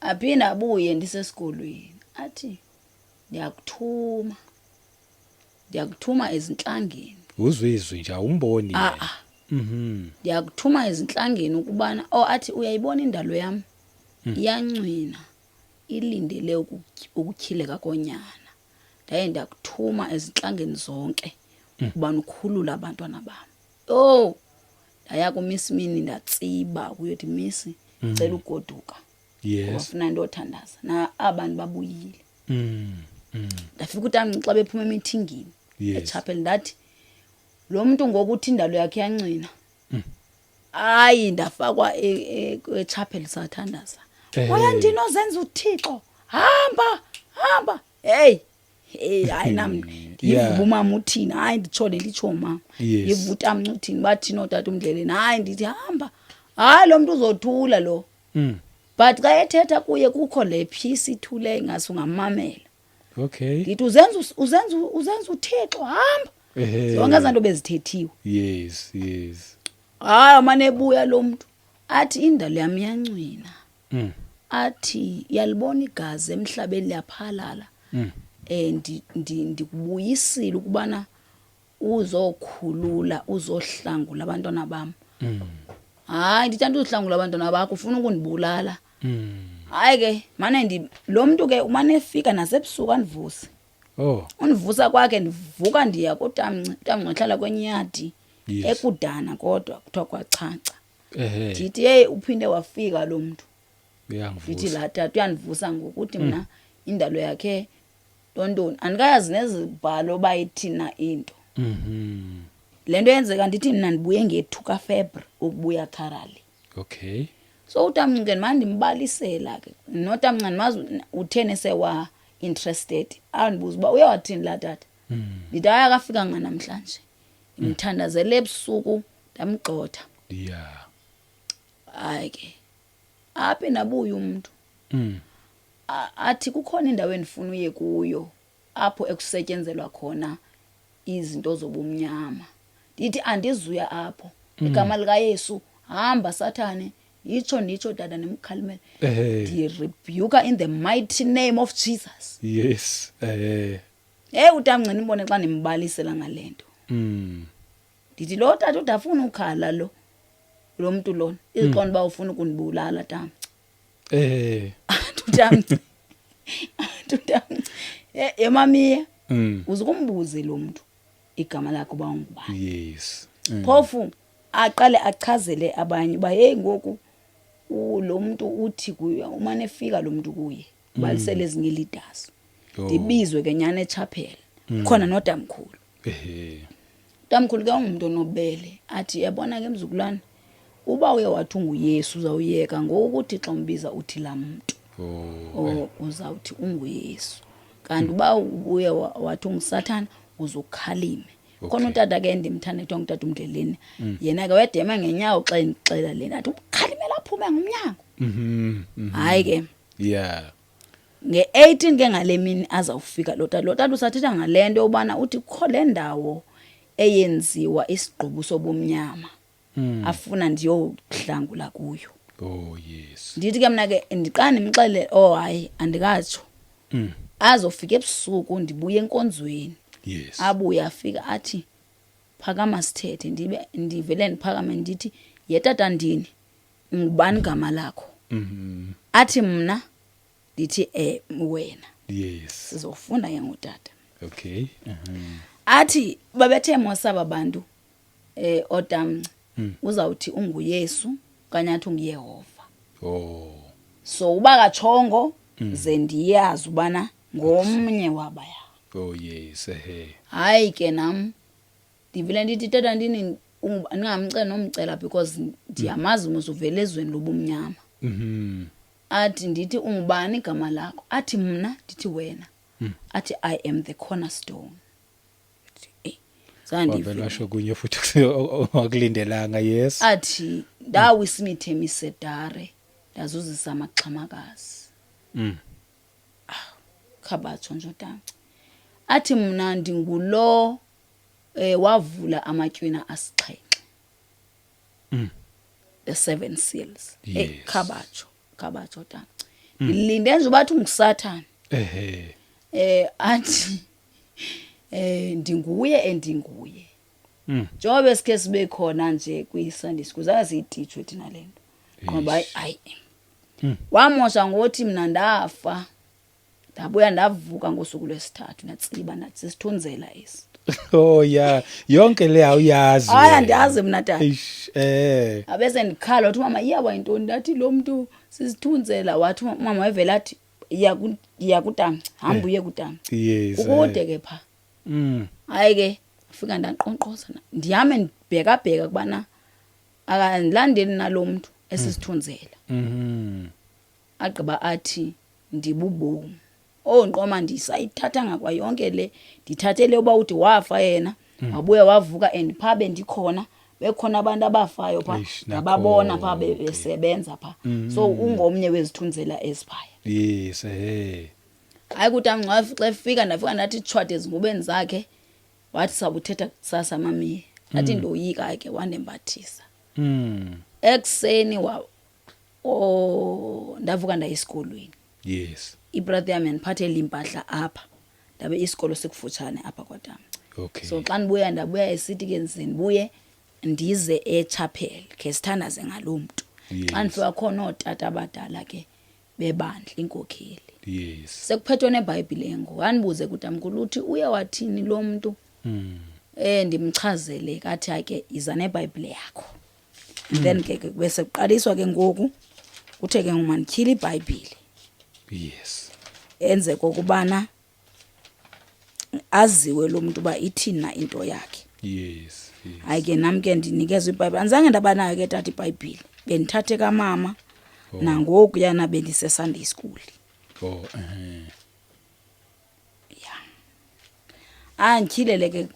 Aphinde abuye ndisesikolweni. Athi ndiyakuthuma. Ndiyakuthuma ezintlangeni. Uzwe izwi nje awumboni yena. Ndiyakuthuma ezintlangeni ukubana, oh athi uyayibona indalo yam. Iyancwina, ilindele ukutyhileka konyana. Ndaye ndakuthuma ezintlangeni zonke ukubana ukhulule abantwana bam. Oh, ndaya kuMiss Mini ndatsiba kuyothi Miss, cela ugoduka. Ngoba funa ndothandaza. Na abantu babuyile. Ndafika utamnci xa bephuma emithingini echapel, ndathi lo muntu ngoku uthi indalo yakhe iyancwina. Hayi ndafakwa echapel sathandaza. Moya ndini ozenza uThixo. Hamba, hamba. Hey. Hey, hayi nam ndivuba umama uthini? Hayi nditsho le nditsho umama. Ndivuba utamnci uthini? Bathini ootata umndleleni? Hayi ndithi hamba. Hayi lo muntu uzothula lo. But xa ethetha kuye kukho le peace ithule ingase ungamamela. Ndithi uzenza uThixo, hamba. Zonke ezanto bezithethiwe. Yes, yes. Hayi amane ebuya lo muntu athi indalo yami iyancwina. Athi yalibona igazi emhlabeni liyaphalala. Ndikubuyisile ukubana uzokhulula, uzohlangula abantwana bam. Hayi ndithi andizohlangula abantwana bakho, ufuna ukundibulala. Hayi ke mane ndi lo muntu ke umane efika nasebusuku andivuse. Undivusa kwakhe ndivuka ndiya kutamnci, utamnci uhlala kwenye yadi. Ekudana kodwa kuthiwa kwachacha. Ndithi hey uphinde wafika lo muntu. Uyangivusa. Ndithi la tata uyandivusa ngokuthi mna indalo yakhe ntontoni andikayazi nezibhalo bayithina into. Le nto yenzeka ndithi mna ndibuye ngethu kaFebruary ukubuya thoroughly. Okay. So utamnci ke mandimbalisela ke notamnci andimazi utheni sewa interested, andibuza uba uyawathini laa tata. Ndithi hayi, akafikanga namhlanje, ndimthandazele ebusuku ndamgxotha. Hayi ke, aphinda abuye umntu. Athi kukhona indawo endifuna uye kuyo apho ekusetyenzelwa khona izinto zobumnyama. Ndithi andizuya apho, igama likaYesu, hamba sathane. Yitsho nditsho tata, ndimkhalimele, ndirebuka in the mighty name of Jesus. Hey, utamnci ndibone xa ndimbalisela ngale nto. Ndithi lo tata ude afuna ukhala lo mntu lona, iziqonda uba ufuna ukundibulala tamnci. Athi utamnci, athi utamnci, yemamiya, uze ukumbuze lo mntu igama lakhe uba ungubani. Phofu aqale achazele abanye uba heyi, ngoku lo mntu uthi kuye, umane efika lo mntu kuye, ubalisele ezinye ii-leaders. Ndibizwe ke nyana echaphela, khona notamkhulu. Utamkhulu ke ungumntu onobele, athi yabona ke mzukulwane, uba uye wathi unguYesu uzawuyeka ngoku uthi xa umbiza uthi laa mntu. Oh. O uzawuthi unguYesu, kanti uba ubuye wathi ungusathana uzukhalime. Khona utata ke endimthanda kuthiwa ngutata uMndleleni, yena ke wedema ngenyawo xa endixelela le nto, athi umkhalimela aphume ngomnyango. Hayi ke, nge-18 ke ngale mini azawufika lo tata, lo tata usathetha ngale nto yobana uthi kukho le ndawo eyenziwa isigqubu sobumnyama, afuna ndiyohlangula kuyo. Oh yes. Ndithi ke mna ke ndiqala ndimxelele, oh hayi, andikatsho. Azofika ebusuku, ndibuye enkonzweni. Abuye afika athi phakama sithethe, ndibe ndivele ndiphakame, ndithi yetata ndini, ungubani igama lakho? Athi mna, ndithi wena. Sizofunda ke ngutata. Athi babethe mosaba bantu otamnci, uzawuthi unguYesu okanye athi unguYehova. So uba kachongo ze ndiyazi ubana ngomnye wabaya. Oh yes, ehe. Hayi ke, nam ndivele ndithi tata ndini, ndingamcela nomcela because ndiyamazi mos uvela ezweni lobumnyama. Athi ndithi ungubani igama lakho? Athi mna, ndithi wena. Athi I am the cornerstone. Ndithi, zange Wavela ndive. washo kunye futhi wakulindelanga, yes. Athi ndawisa imithi emisedare, ndazuzisa amaxhamakazi. Khabatsho nje utanci. Athi mna ndingulo wavula amatywina asixhenxe. The seven seals. Khabatsho, khabatsho tanci. Ndilinde nje ubathi ungusathana. Athi ndinguye endinguye. Njengoba besikhe sibe khona nje kwi-Sunday school, zange siyititshwe thina le nto. Ngoba hayi. Wamosha ngothi mna ndafa, ndabuya ndavuka ngosuku lwesithathu, ndatsiba, ndathi sisithunzela esi. Oh yeah, yonke le awuyazi. Hayi, wena. andiyazi mna tata. Eish, Abese ndikhala, wathi umama iyawa yintoni, ndathi lo mntu sisithunzela, wathi umama wevele athi iya kutamnci, hamba uye kutamnci. Ukude ke pha. Hayi ke, fika ndaqonqoza, ndihame ndibhekabheka kubana akandilandeli nalo mntu esisithunzela. Agqiba athi ndibubomi. Oh nqoma, ndisayithathanga kwa yonke le, ndithathe le uba uthi wafa yena, wabuya wavuka, and pha bendikhona, bekhona abantu abafayo pha, Eish, ndababona pha nakho ke. besebenza pha. So ungomnye wezithunzela esiphaya. Yes, eh. Hayi kutamnci, xa efika ndafika ndathi tshwade ezingubeni zakhe, wathi sawuthetha kusasa mamiye. Athi ndoyika ke, wandembathisa. Ekuseni wa oh ndavuka ndaya esikolweni. Ibrother yami yandiphathela impahla apha, ndabe isikolo sikufutshane apha kwatamnci. So xa ndibuya, ndabuya esithi ke ndize ndibuye ndize echapel khe sithandaze ngaloo mntu. Xa ndifika khona ootata abadala ke bebandla, inkokheli. Sekuphethwe neBhayibhile ngoku, andibuze kutamkhulu uthi uye wathini lo mntu. Ndimchazele, kathi hayi ke, iza neBhayibhile yakho. Then ke bese kuqaliswa ke ngoku, kuthe ke ngoku mandityhile iBhayibhile. Enze kokubana aziwe lo muntu uba ithini na into yakhe. Yes. Hayi ke, nami ke ndinikezwe iBhayibhile, andizange ndaba nayo ke tata iBhayibhile. Bendithathe kamama. Oh. Nangoku yana bendise Sunday school. Oh eh. Yeah. Andityhilele ke,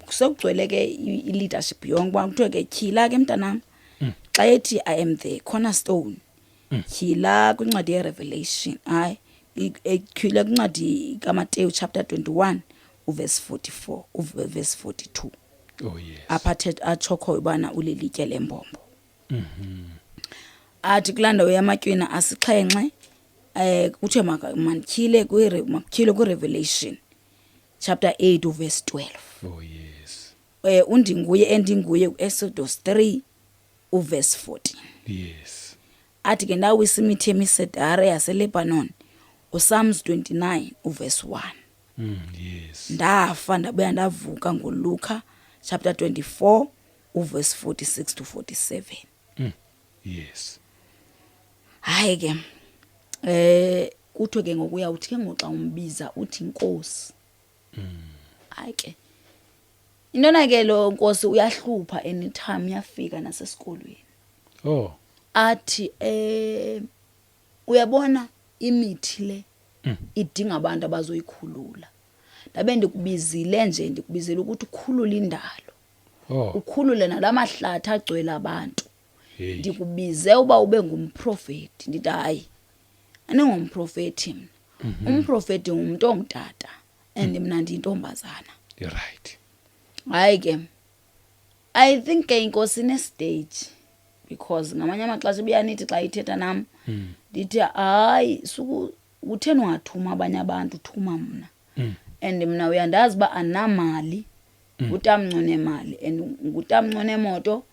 sekugcwele ke i-leadership yonke uba kuthiwe ke tyhila ke mntanam. Xa ethi I am the cornerstone. Tyhila kwincwadi yeRevelation. Hayi, tyhila kwincwadi kaMateyu chapter 21 uverse 44, uverse 42. Oh yes. Apha atsho khoyo ubana ulilitye lembombo. Athi kulaa ndawo yamatywina asixhenxe, kuthiwe mandityhile makutyhilwe kwiRevelation chapter 8 uverse 12. Oh yes. Undinguye endinguye kuExodus 3 uverse 14. Yes. Athi ke ndawisa imithi yemisedare yaseLebanon, uPsalms 29 uverse 1. Yes. Ndafa ndabuya ndavuka ngoLuka chapter 24 uverse 46 to 47. Yes. Hayi ke, kuthiwe ke ngokuya uthi ke ngoxa umbiza uthi Nkosi. Hayi ke, intona ke lo Nkosi uyahlupha anytime, uyafika nasesikolweni. Oh. Athi uyabona imithi le idinga abantu abazoyikhulula. Ndabe ndikubizile nje, ndikubizile ukuthi ukhulule indalo. Oh. Ukhulule nalamahlathi agcwele abantu. Hey. Ndikubize uba ube ngumprofeti. Ndithi hayi, andingomprofeti mna. Umprofeti ngumuntu ongutata and mna ndiyintombazana. You're right. Hayi ke, I think ke inkosi ine stage, because ngamanye amaxesha ibiyanithi xa ithetha nam ndithi hayi, suku utheni ungathuma abanye abantu, thuma mna. And mna uyandazi uba andinamali, ngutamnci onemali and ngutamnci onemoto,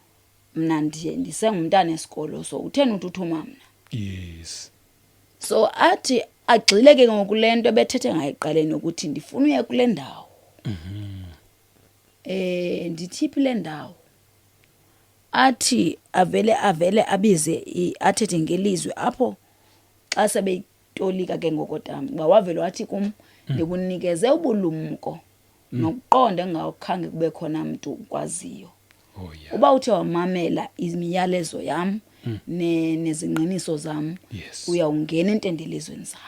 mna ndisengumntana esikolo, so utheni uthi uthuma mna? Yes. So athi agxile ke ngoku le nto ebethethe ngayo ekuqaleni ukuthi ndifuna uye kule ndawo. Ndithi iphi le ndawo? Athi avele abize athethe ngelizwi apho xa sebeyitolika ke ngoko tam, uba wavele wathi kum, ndikunikeze ubulumko nokuqonda engawukhange kube khona mntu ukwaziyo. Oh yeah. Uba uthe wamamela imiyalezo yam nezingqiniso zam, uyawungena entendelezweni zam.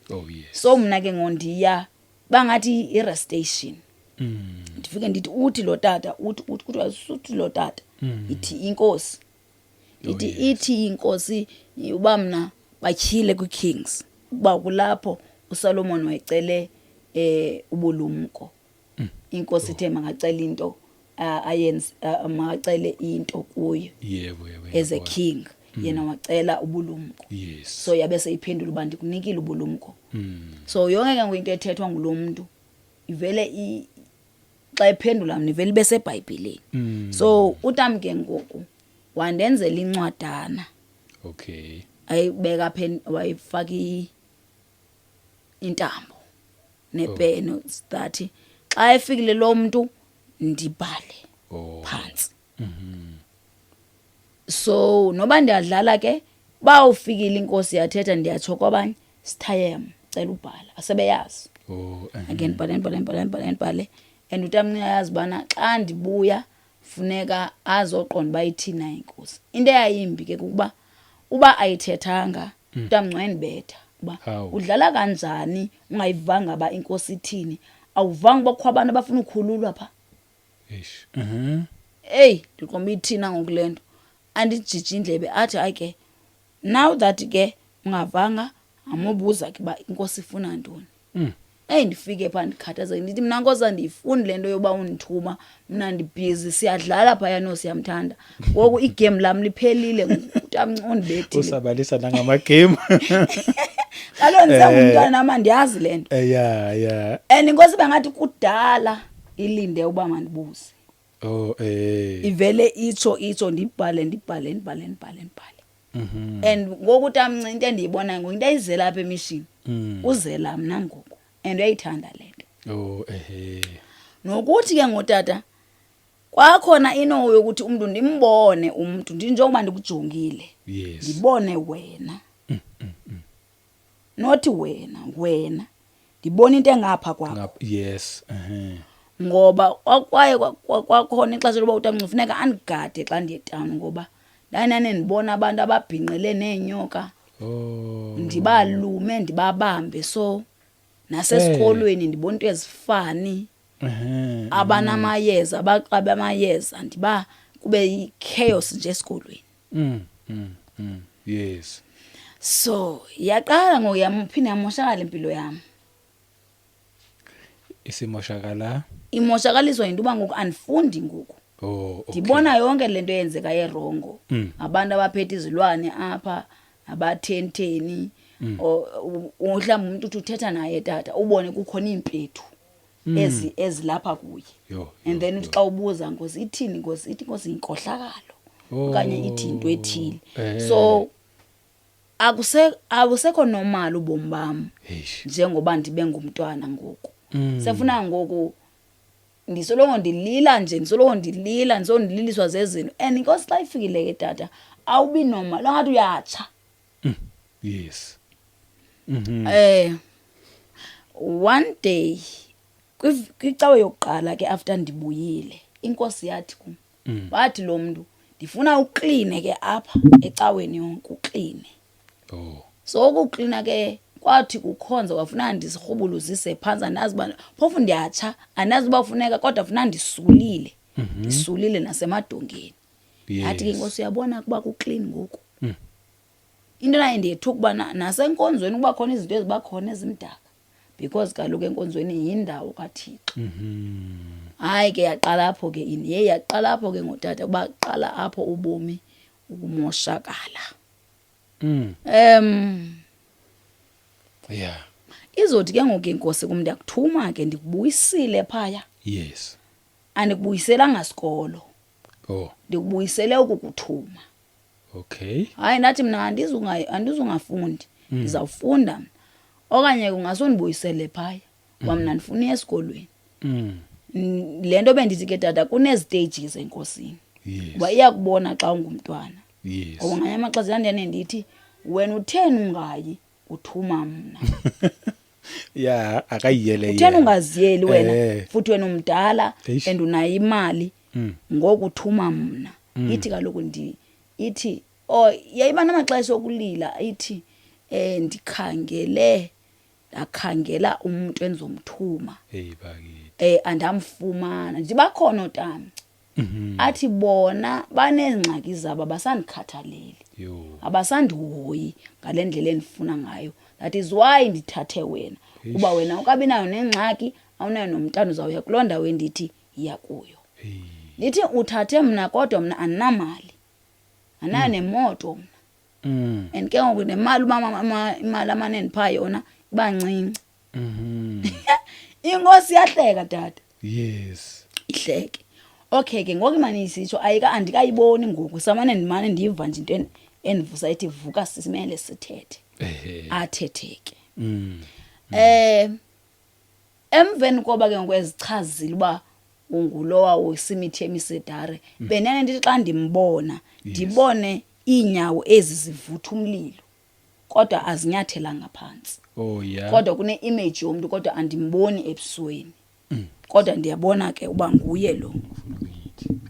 Oh yes. So mna ke ngondiya bangathi i-rest station. Ndifike ndithi uthi lo tata, uthi, uthi, kuthiwa suthi lo tata. Ithi inkosi. Oh, Ithi, yes. ithi inkosi uba mna batyhile kwiKings. Uba kulapho uSolomon wayecele ubulumko. Inkosi ithe makacele into, ayenze, makacele into kuyo. Yebo, yebo, As a yebo. king, yena wacela ubulumko. Yes. So yabe seyiphendula uba ndikunikile ubulumko. So yonke ke ngoku into ethethwa ngulo mntu ivele xa ephendula mna ivele ibe seBhayibhileni. So utam ke ngoku wandenzela incwadana. Okay. Ayibeka apha wayifaka intambo nepeni, that xa efikile lo mntu ndibhale Oh. phantsi. So noba ndiyadlala ke, ba ufikile inkosi yathetha ndiyatsho kwabanye, sithayem cela ubhala, asebeyazi. Oh, eh. Again bhale, bhale, bhale, bhale, bhale. And utamnci uyayazi bana xa ndibuya funeka azoqonda uba ithini na inkosi. Into eyayimbi ke kukuba uba ayithethanga, utamnci wayendibetha uba Hawu. udlala kanjani ungayivanga ba inkosi ithini, awuvanga uba kukho abantu abafuna ukhululwa pha. Eish. Eyi, ndiqomba ithina ngoku le nto. Andijiji indlebe athi hayi ke, now that ke ungavanga, amobuza ke uba inkosi ifuna ntoni. Eyi, ndifike phaa ndikhathazeke ndithi mna nkosi andiyifuni le nto yoba undithuma, mna ndibhizi siyadlala phaya no siyamthanda. Ngoku igame lam liphelile ngoku, utamnci undibethile. Usabalisa nangamagame. Kaloku ndisengumntwana nam andiyazi le nto. Yeah, yeah. And inkosi bengathi kudala ilinde uba mandibuze. Oh. Ivele itsho, itsho, ndibhale, ndibhale, ndibhale, ndibhale, ndibhale. And ngoku utamnci into endiyibonayo ngoku, into ayizela apha emishini. Uzela mna ngoku. And uyayithanda le nto. Oh, ehe. Nokuthi ke ngotata kwakhona ino yokuthi umntu ndimbone umntu njengoba ndikujongile. Yes. Ndibone wena. Not wena, wena. Ndibone into engapha kwakho. Ngapha, yes, ehe. Ngoba kwaye kwakhona ixesha loba utamnci kufuneka andigade xa ndiye town ngoba Ndandinane ndibona abantu ababhinqele neenyoka. Oh. Ndibalume ndibabambe so nasesikolweni ndibona into ezifani. Abanamayeza abaxabe amayeza ndiba kube yi-chaos nje esikolweni. Yes. So yaqala ngoku yaphinda yamoshakala impilo yam. Isimoshakala? Imoshakaliswa yinto uba ngoku andifundi ngoku. Oh, okay. Ndibona yonke le nto eyenzeka erongo. Abantu abaphethe izilwane apha, abathenteni, mhlawumbi umntu uthi uthetha naye tata, ubone kukhona iimpethu ezilapha kuye. Yho, And yho, then uthi yho. xa ubuza Nkosi ithini Nkosi, ithi Nkosi yinkohlakalo. Okanye ithi into ethile. So akusekho normal ubomi bam. Eish. Njengoba ndibe ngumntwana ngoku. Sefuna ngoku ndisoloko ndilila nje, ndisoloko ndilila, ndisoloko ndililiswa zezinto. And inkosi xa ifikile ke tata, awubi normal, ngathi uyatsha. Yes. One day kwicawe yokuqala ke after ndibuyile, inkosi yathi kum, wathi lo mntu ndifuna ukline ke apha ecaweni yonke, ukline. Oh. So ukuklina ke kwathi kukhonza kwafuna ndizirhubuluzise phantsi, andazi uba phofu ndiyatsha, andazi uba funeka, kodwa funa ndisulile. Ndisulile nasemadongeni. Yathi ke inkosi uyabona kuba kuclean ngoku. Into naye ndiyethuka ukuba nasenkonzweni kuba khona izinto eziba khona ezimdaka, because kaloku enkonzweni yindawo kaThixo. Hayi ke yaqala apho ke ini, yeyi yaqala apho ke ngotata kuba qala apho ubomi ukumoshakala. Izothi ke ngoku inkosi kum ndiyakuthuma ke ndikubuyisile phaya. Yes. Andikubuyiselanga sikolo. Oh. Ndikubuyisele ukukuthuma. Okay. Hayi ndathi mna andizungafundi. Ndizawufunda mna. Okanye ungasondibuyisele phaya. Kuba mna ndifuna esikolweni. Le nto bendithi ke tata kunezi stages enkosini. Yes. Kuba iyakubona xa ungumntwana. Yes. Ngoba ngamanye amaxesha ndandiyane ndithi wena utheni ungayi uthuma mna. Yeah, akayiyele Utheni yena. ungaziyeli wena? Futhi wena umdala Eish. and unayo imali. Ngoku uthuma mna. Ithi kaloku ndi ithi oh yayiba namaxesha okulila ithi ndikhangele ndakhangela umuntu endizomthuma. Hey bakithi. Andamfumana. Ndithi bakhona ootama. Athi bona baneengxaki zabo abasandikhathaleli. Yo. Abasandihoyi ngale ndlela endifuna ngayo. That is why ndithathe wena. Eish. Kuba wena ukabi nayo nengxaki, awunayo nomntana uzawuya kuloo ndawo endithi yiya kuyo. Hey. Ndithi uthathe mna kodwa mna andinamali. Andinayo nemoto mna. And ke ngoku nemali umama imali amane ndipha yona iba ncinci. Inkosi iyahleka tata. Yes. Ihleke. Okay ke ngoku imali isitsho ayika andikayiboni ngoku samane ndimane ndiva nje into endivusa ithi vuka simele sithethe. Athethe ke. Emveni koba ke ngoku ezichazile uba ungulowa wesimithi emisedare, benene ndithi xa ndimbona, ndibone iinyawo ezi zivutha umlilo kodwa azinyathelanga phantsi. Oh yeah. Kodwa kune image yomntu kodwa andimboni ebusweni. Kodwa ndiyabona ke uba nguye lo.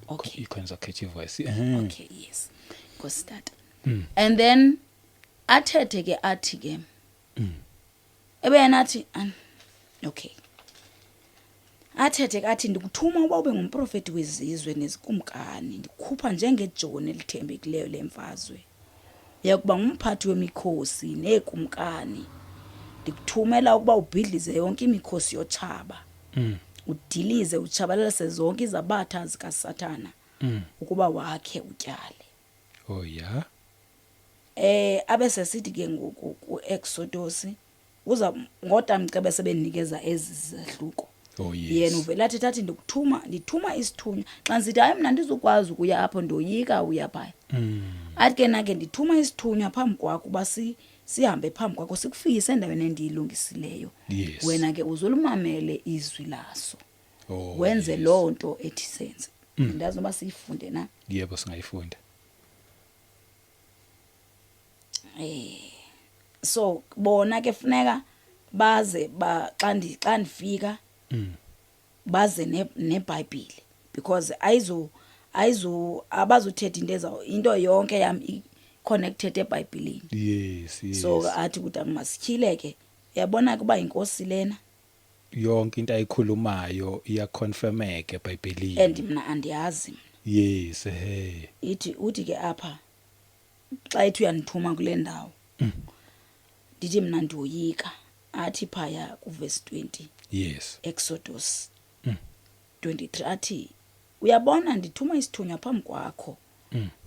Okay. Ikwenza catchy voice. Okay, yes. Nkosi tata. And then athethe ke athi ke. Ebeyena athi okay. Athethe ke athi ndikuthuma uba ube ngumprofeti wezizwe nezikumkani, ndikukhupha njengejoni elithembekileyo lemfazwe. Uyakuba ngumphathi wemikhosi neekumkani. Ndikuthumela ukuba ubhidlize yonke imikhosi yotshaba. Udilize utshabalalise zonke izabatha zikaSathana. Ukuba wakhe utyale. Oh yeah. Abe sesithi ke ngoku kuExodus uza ngotamcebe sebenikeza ezi zahluko. Oh yes. Yena uvela athi thathi ndikuthuma, ndithuma isithunywa. Xa ndisithi hayi mna ndizukwazi ukuya apho ndoyika uya phaya. Athi ke na ke ndithuma isithunywa phambi kwakho uba sihambe phambi kwakho sikufikise endaweni endiyilungisileyo. Yes. Wena ke uzolimamele izwi laso. Oh, Wenze yes. loo nto ethi senze. Ndazi noba siyifunde na. Yebo singayifunda. So bona ke funeka baze ba xa ndifika baze neBhayibhile because Ayizu abazuthetha into eza into yonke yam i-connected eBhayibhileni. Yes. So athi kuthi masityhile ke. Uyabona ke uba yinkosi lena. Yonke into ayikhulumayo iyaconfirmeka eBhayibhelini. And mna andiyazi mna. Yes, ehe. Ithi uthi ke apha xa ethi uyandithuma kule ndawo. Ndithi mna ndiyoyika. Athi phaya kuverse 20. Exodus 23 athi uyabona ndithuma isithunywa phambi kwakho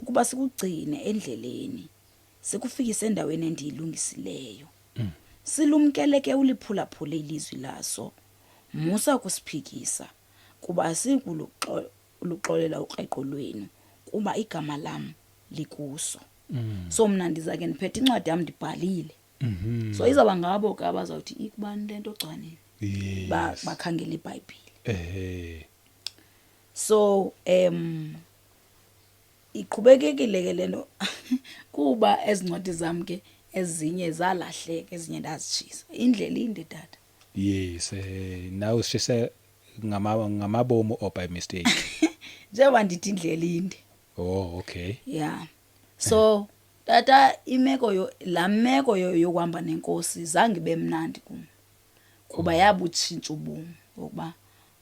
ukuba sikugcine endleleni sikufikise endaweni endiyilungisileyo. Silumkele ke uliphulaphule ilizwi laso, musa ukusiphikisa, kuba asiyikuluxolela ukreqo lwenu, kuba igama lam likuso. So mna ndiza ke ndiphethe incwadi yam ndibhalile. So izawuba ngabo ke abazawuthi ikubani le nto gcwaneni. Bakhangela iBhayibhile. So iqhubekekile ke lento kuba ezincwadi zam ke ezinye zalahleka, ezinye ndazitshisa. Indlela inde tata. Yes, nawe usishise ngamabomu or by mistake? Njengoba ndithi indlela inde. Oh, okay. Yeah. So tata imeko yo la meko yokuhamba nenkosi zange ibe mnandi kum. Kuba yabutshintsha ubomi ngokuba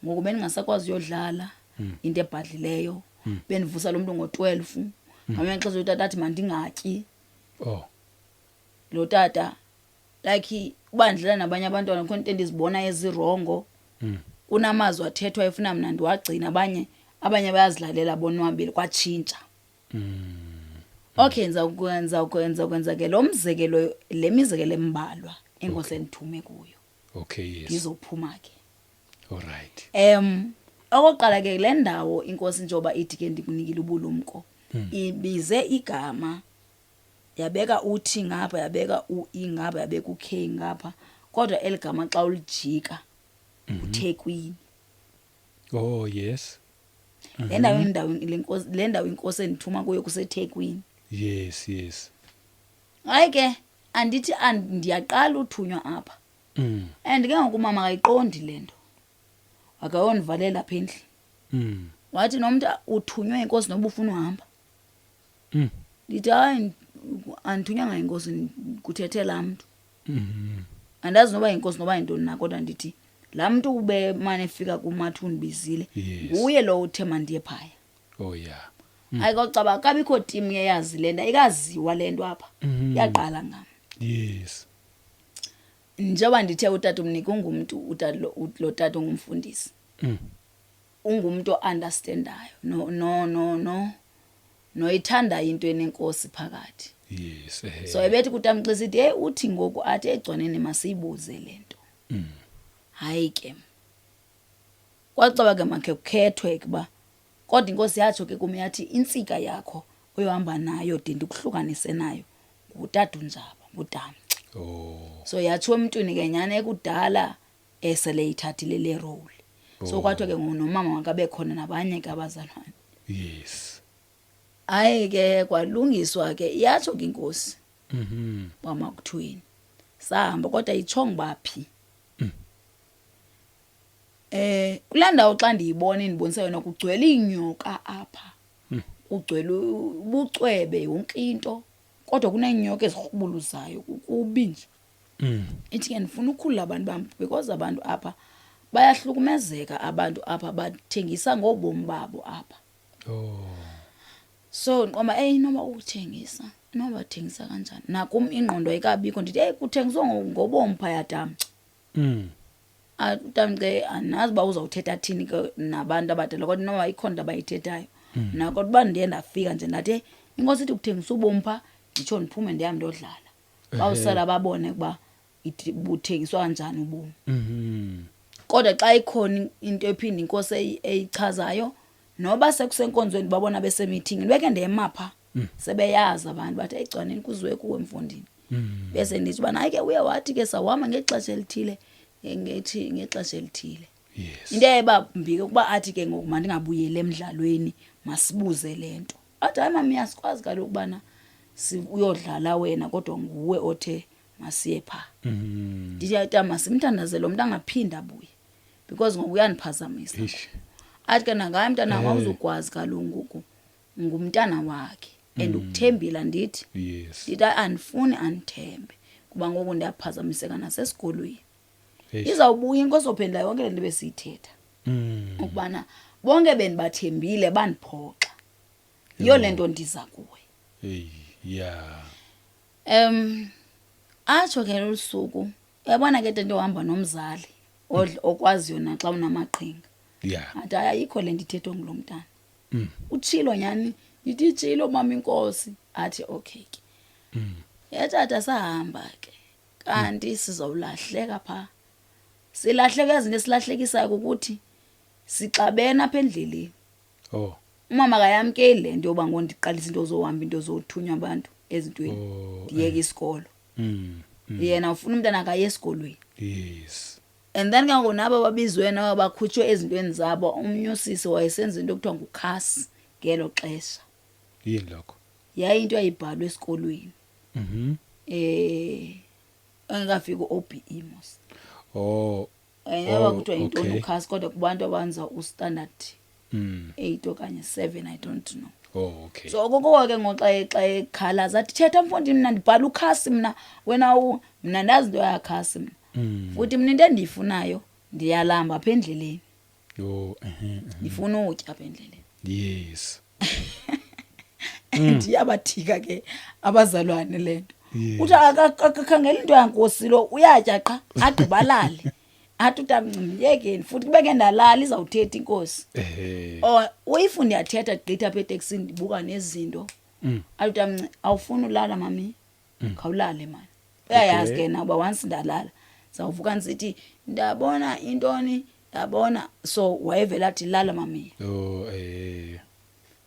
ngoku bendingasakwazi uyodlala into ebhadlileyo. Bendivusa lo mntu ngo-12. Ngamanye amaxesha utata athi mandingatyi. Lo tata like uba ndidlala nabanye abantwana khona into endizibona ezirongo. Kunamazwi athethwa efuna mna ndiwagcine, abanye bayazidlalela bonwabile, kwatshintsha. Okay, ndizawukwenza ke lo mzekelo, le mizekelo embalwa enkosi endithume kuyo. Okay, yes. Ndizophuma ke. All right. Okokuqala ke le ndawo inkosi njengoba ithi ke ndikunikile ubulumko, ibize igama yabeka u-T ngapha, yabeka u-E ngapha, yabeka u-K ngapha, kodwa eli gama xa ulijika uThekwini. Oh, yes. Le ndawo indawo le nkosi, le ndawo inkosi endithuma kuyo kuseThekwini. Yes. Hayi ke andithi ndiyaqala uthunywa apha. And ke ngoku umama akayiqondi le nto. Akayondivalela apha endlini. Wathi nomntu uthunywe inkosi noba ufuna uhamba. Ndithi hayi andithunywanga inkosi, kuthethe laa mntu. Andazi noba yinkosi noba yintoni na, kodwa ndithi laa mntu ube mane efika kum athi undibizile, nguye lo uthe mandiye phaya. Oh yeah. Hayi kocaba akabikho team eyazi le nto, ayikaziwa le nto apha. Yaqala ngam. Njengoba ndithe utata umnike ungumntu, utata lo tata ungumfundisi. Ungumntu o-understandayo, no, no, no, no, noyithandayo into enenkosi phakathi. So ebethi kutamxisa ithi, hey, uthi ngoku athi egcwaneni masiyibuze le nto. Hayi ke. Kwacaba ke makhe kukhethwe ke uba, kodwa inkosi yatsho ke kum yathi intsika yakho oyohamba nayo de ndikuhlukanise nayo ngutata uNjaba, nguDamci. So yatsho emntwini ke nyhani ekudala esele ithathile le role. So kwathiwa ke ngoku nomama makabe khona nabanye ke abazalwane. Hayi ke kwalungiswa ke, yatsho ke inkosi. Uba makuthweni. Sahamba kodwa ayitshongo uba phi. Kulaa ndawo xa ndiyibona indibonisa yona kugcwele iinyoka apha. Kugcwele ubucwebe yonke into, kodwa kuneenyoka ezirhubuluzayo, kubi nje. Ithi ke ndifuna ukhulula abantu bam because abantu apha bayahlukumezeka, abantu apha bathengisa ngobomi babo apha. So ndiqonda, eyi, inoba ukuthengisa, inoba bathengisa kanjani? Nakum ingqondo ayikabikho, ndithi eyi kuthengiswa ngobomi phaya Tamci. Utamce andazi uba uzawuthetha athini ke nabantu abadala, kodwa inoba ikhona into abayithethayo. Nakodwa uba ndiye ndafika nje ndathi, heyi, inkosi ithi kuthengisa ubomi phaa, nditsho ndiphume ndihambe ndiyodlala. Bawusala babone ukuba buthengiswa kanjani ubomi. Kodwa xa ikhona into ephinda inkosi eyichazayo, noba sekusenkonzweni babona besemithingini, beke ndema phaa. Sebeyazi abantu bathi, eyi, gcwaneni kuziwe kuwe mfondini. Bese ndithi ubana hayi ke uye wathi ke sawuhamba ngexesha elithile, ngethi ngexesha elithile. Into eyayiba mbi ke ukuba athi ke ngoku mandingabuyeli emdlalweni, masibuze le nto. Athi hayi mami, asikwazi kaloku ubana uyodlala wena kodwa nguwe othe masiye phaa. Ndithi hayi tata, masimthandazele lo mntu angaphindi abuye because ngoku uyandiphazamisa. Athi ke nangaye mntana wam, awuzukwazi kaloku ngoku, ngumntana wakhe and ukuthembile, andithi? Yes. Ndithi, "Hayi, andifuni andithembe kuba ngoku ndiyaphazamiseka nasesikolweni." Eish. Izawubuya inkosi ophendula yonke le nto besiyithetha, ukubana bonke bendibathembile bandiphoxa, yiyo le nto ndiza kuwe. Hey, yeah. Atsho ke lolu suku, uyabona ke tento uhamba nomzali okwaziyo naxa unamaqhinga. Athi, "Hayi, ayikho le nto ithethwa ngulo mntana." Utshilo nyhani? Ndithi, "Itshilo mama inkosi." Athi, "Okay ke." Yetata, sahamba ke, kanti sizawulahleka phaa. Silahleka, izinto esilahlekisayo kukuthi sixabene apha endleleni. Umama akayamkeli le nto yoba ngondiqalisa into zohamba, into zothunywa abantu ezintweni, ndiyeke isikolo. Yena ufuna umntana akaye esikolweni. And then ke ngoku nabo babizwe nabo bakhutshwe ezintweni zabo. Omnye usisi wayesenza into ekuthiwa ngukhasi ngelo xesha. Yini lokho? Yayinto eyayibhalwe esikolweni engekafiki u-OBE mos. Yaba kuthiwa yintoni ukhasi, kodwa kubantu abenza ustandard 8 okanye 7, I don't know. Oh, okay. So okoko ke ngoxa xa ekhalaza athi, "Thetha mfondini, mna ndibhala ukhasi mna, wena mna ndazi into yakhasi mna." Futhi mna into endiyifunayo, ndiyalamba apha endleleni. Oh, ehe. Ndifuna utya apha endleleni. And iyabathika ke abazalwane le nto. Uthi akakhangela into yankosi lo, uyatya qha agqiba alale. Athi utamnci, "Myekeni, futhi kube ke ndalala izawuthetha inkosi." Oh, uyifu ndiyathetha gqitha apha eteksini, ndibuka nezinto. Athi utamnci, "Awufuni ulala mami? Khawulale mani." Uyayazi ke na uba once ndalala zawuvuka ndisithi ndabona intoni, ndabona. So wayevela athi, "Lala mami." Oh.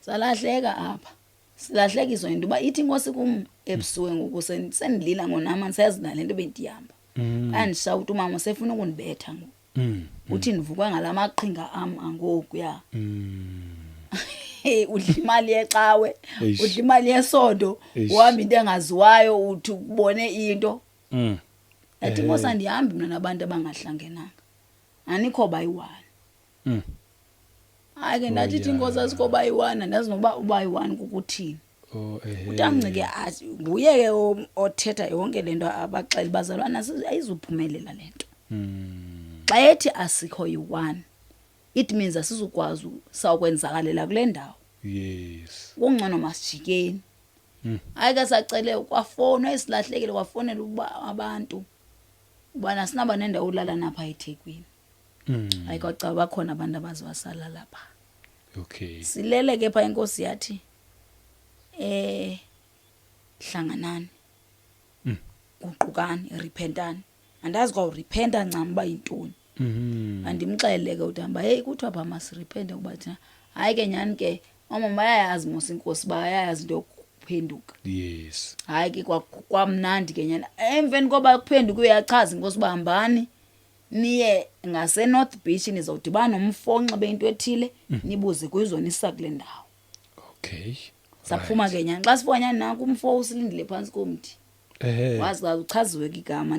Salahleka apha. Silahlekiswa into uba ithi inkosi kum ebusuku ngoku sendilila ngonam, andisayazi nale nto bendihamba. Andishawuta umama sefuna ukundibetha ngoku. Uthi ndivuka ngala maqhinga am angokuya. Udla imali yecawe, udla imali yesonto, uhamba into engaziwayo, uthi ubone into. Yathi inkosi, "Andihambi mna nabantu abangahlangenanga. Anikho bayi-one." Hayi ke, ndathi, ithi inkosi asikho bayi-one, andazi noba ubayi-one kukuthini. Oh. Utamnci ke athi nguye ke othetha yonke le nto, abaxela bazalwana ayizuphumelela le nto. Xa ethi asikho yi-one, it means asizukwazi, sawukwenzakalela kule ndawo. Kungcono masijikeni. Hayi ke, sacele kwafowunwa, esilahlekile, kwafonela ukuba abantu ubana sinaba nendawo olala napha eThekwini. Hayi, kwacaba bakhona abantu abaziwasala lapha. Silele ke pha, inkosi yathi, "Hlanganani, guqukani, repentani." Andazi kwa repenta ncam uba yintoni. Andimxelele ke uthi hamba, hey, kuthiwa pha masirepente kuba thina. Hayi ke, nyhani ke oomama bayayazi mos inkosi, bayayazi into yokuphenduka. Hayi ke, kwamnandi ke nyhani emveni koba kuphenduka. Uyachaza inkosi uba hambani niye ngase-North Beach, nizawudibana nomfo onxibe into ethile, nibuze kuyizonisa kule ndawo. Saphuma ke nyhani. Xa sifika nyhani, nanku umfo usilindile phantsi komthi. Wazi uchaziwe ke igama.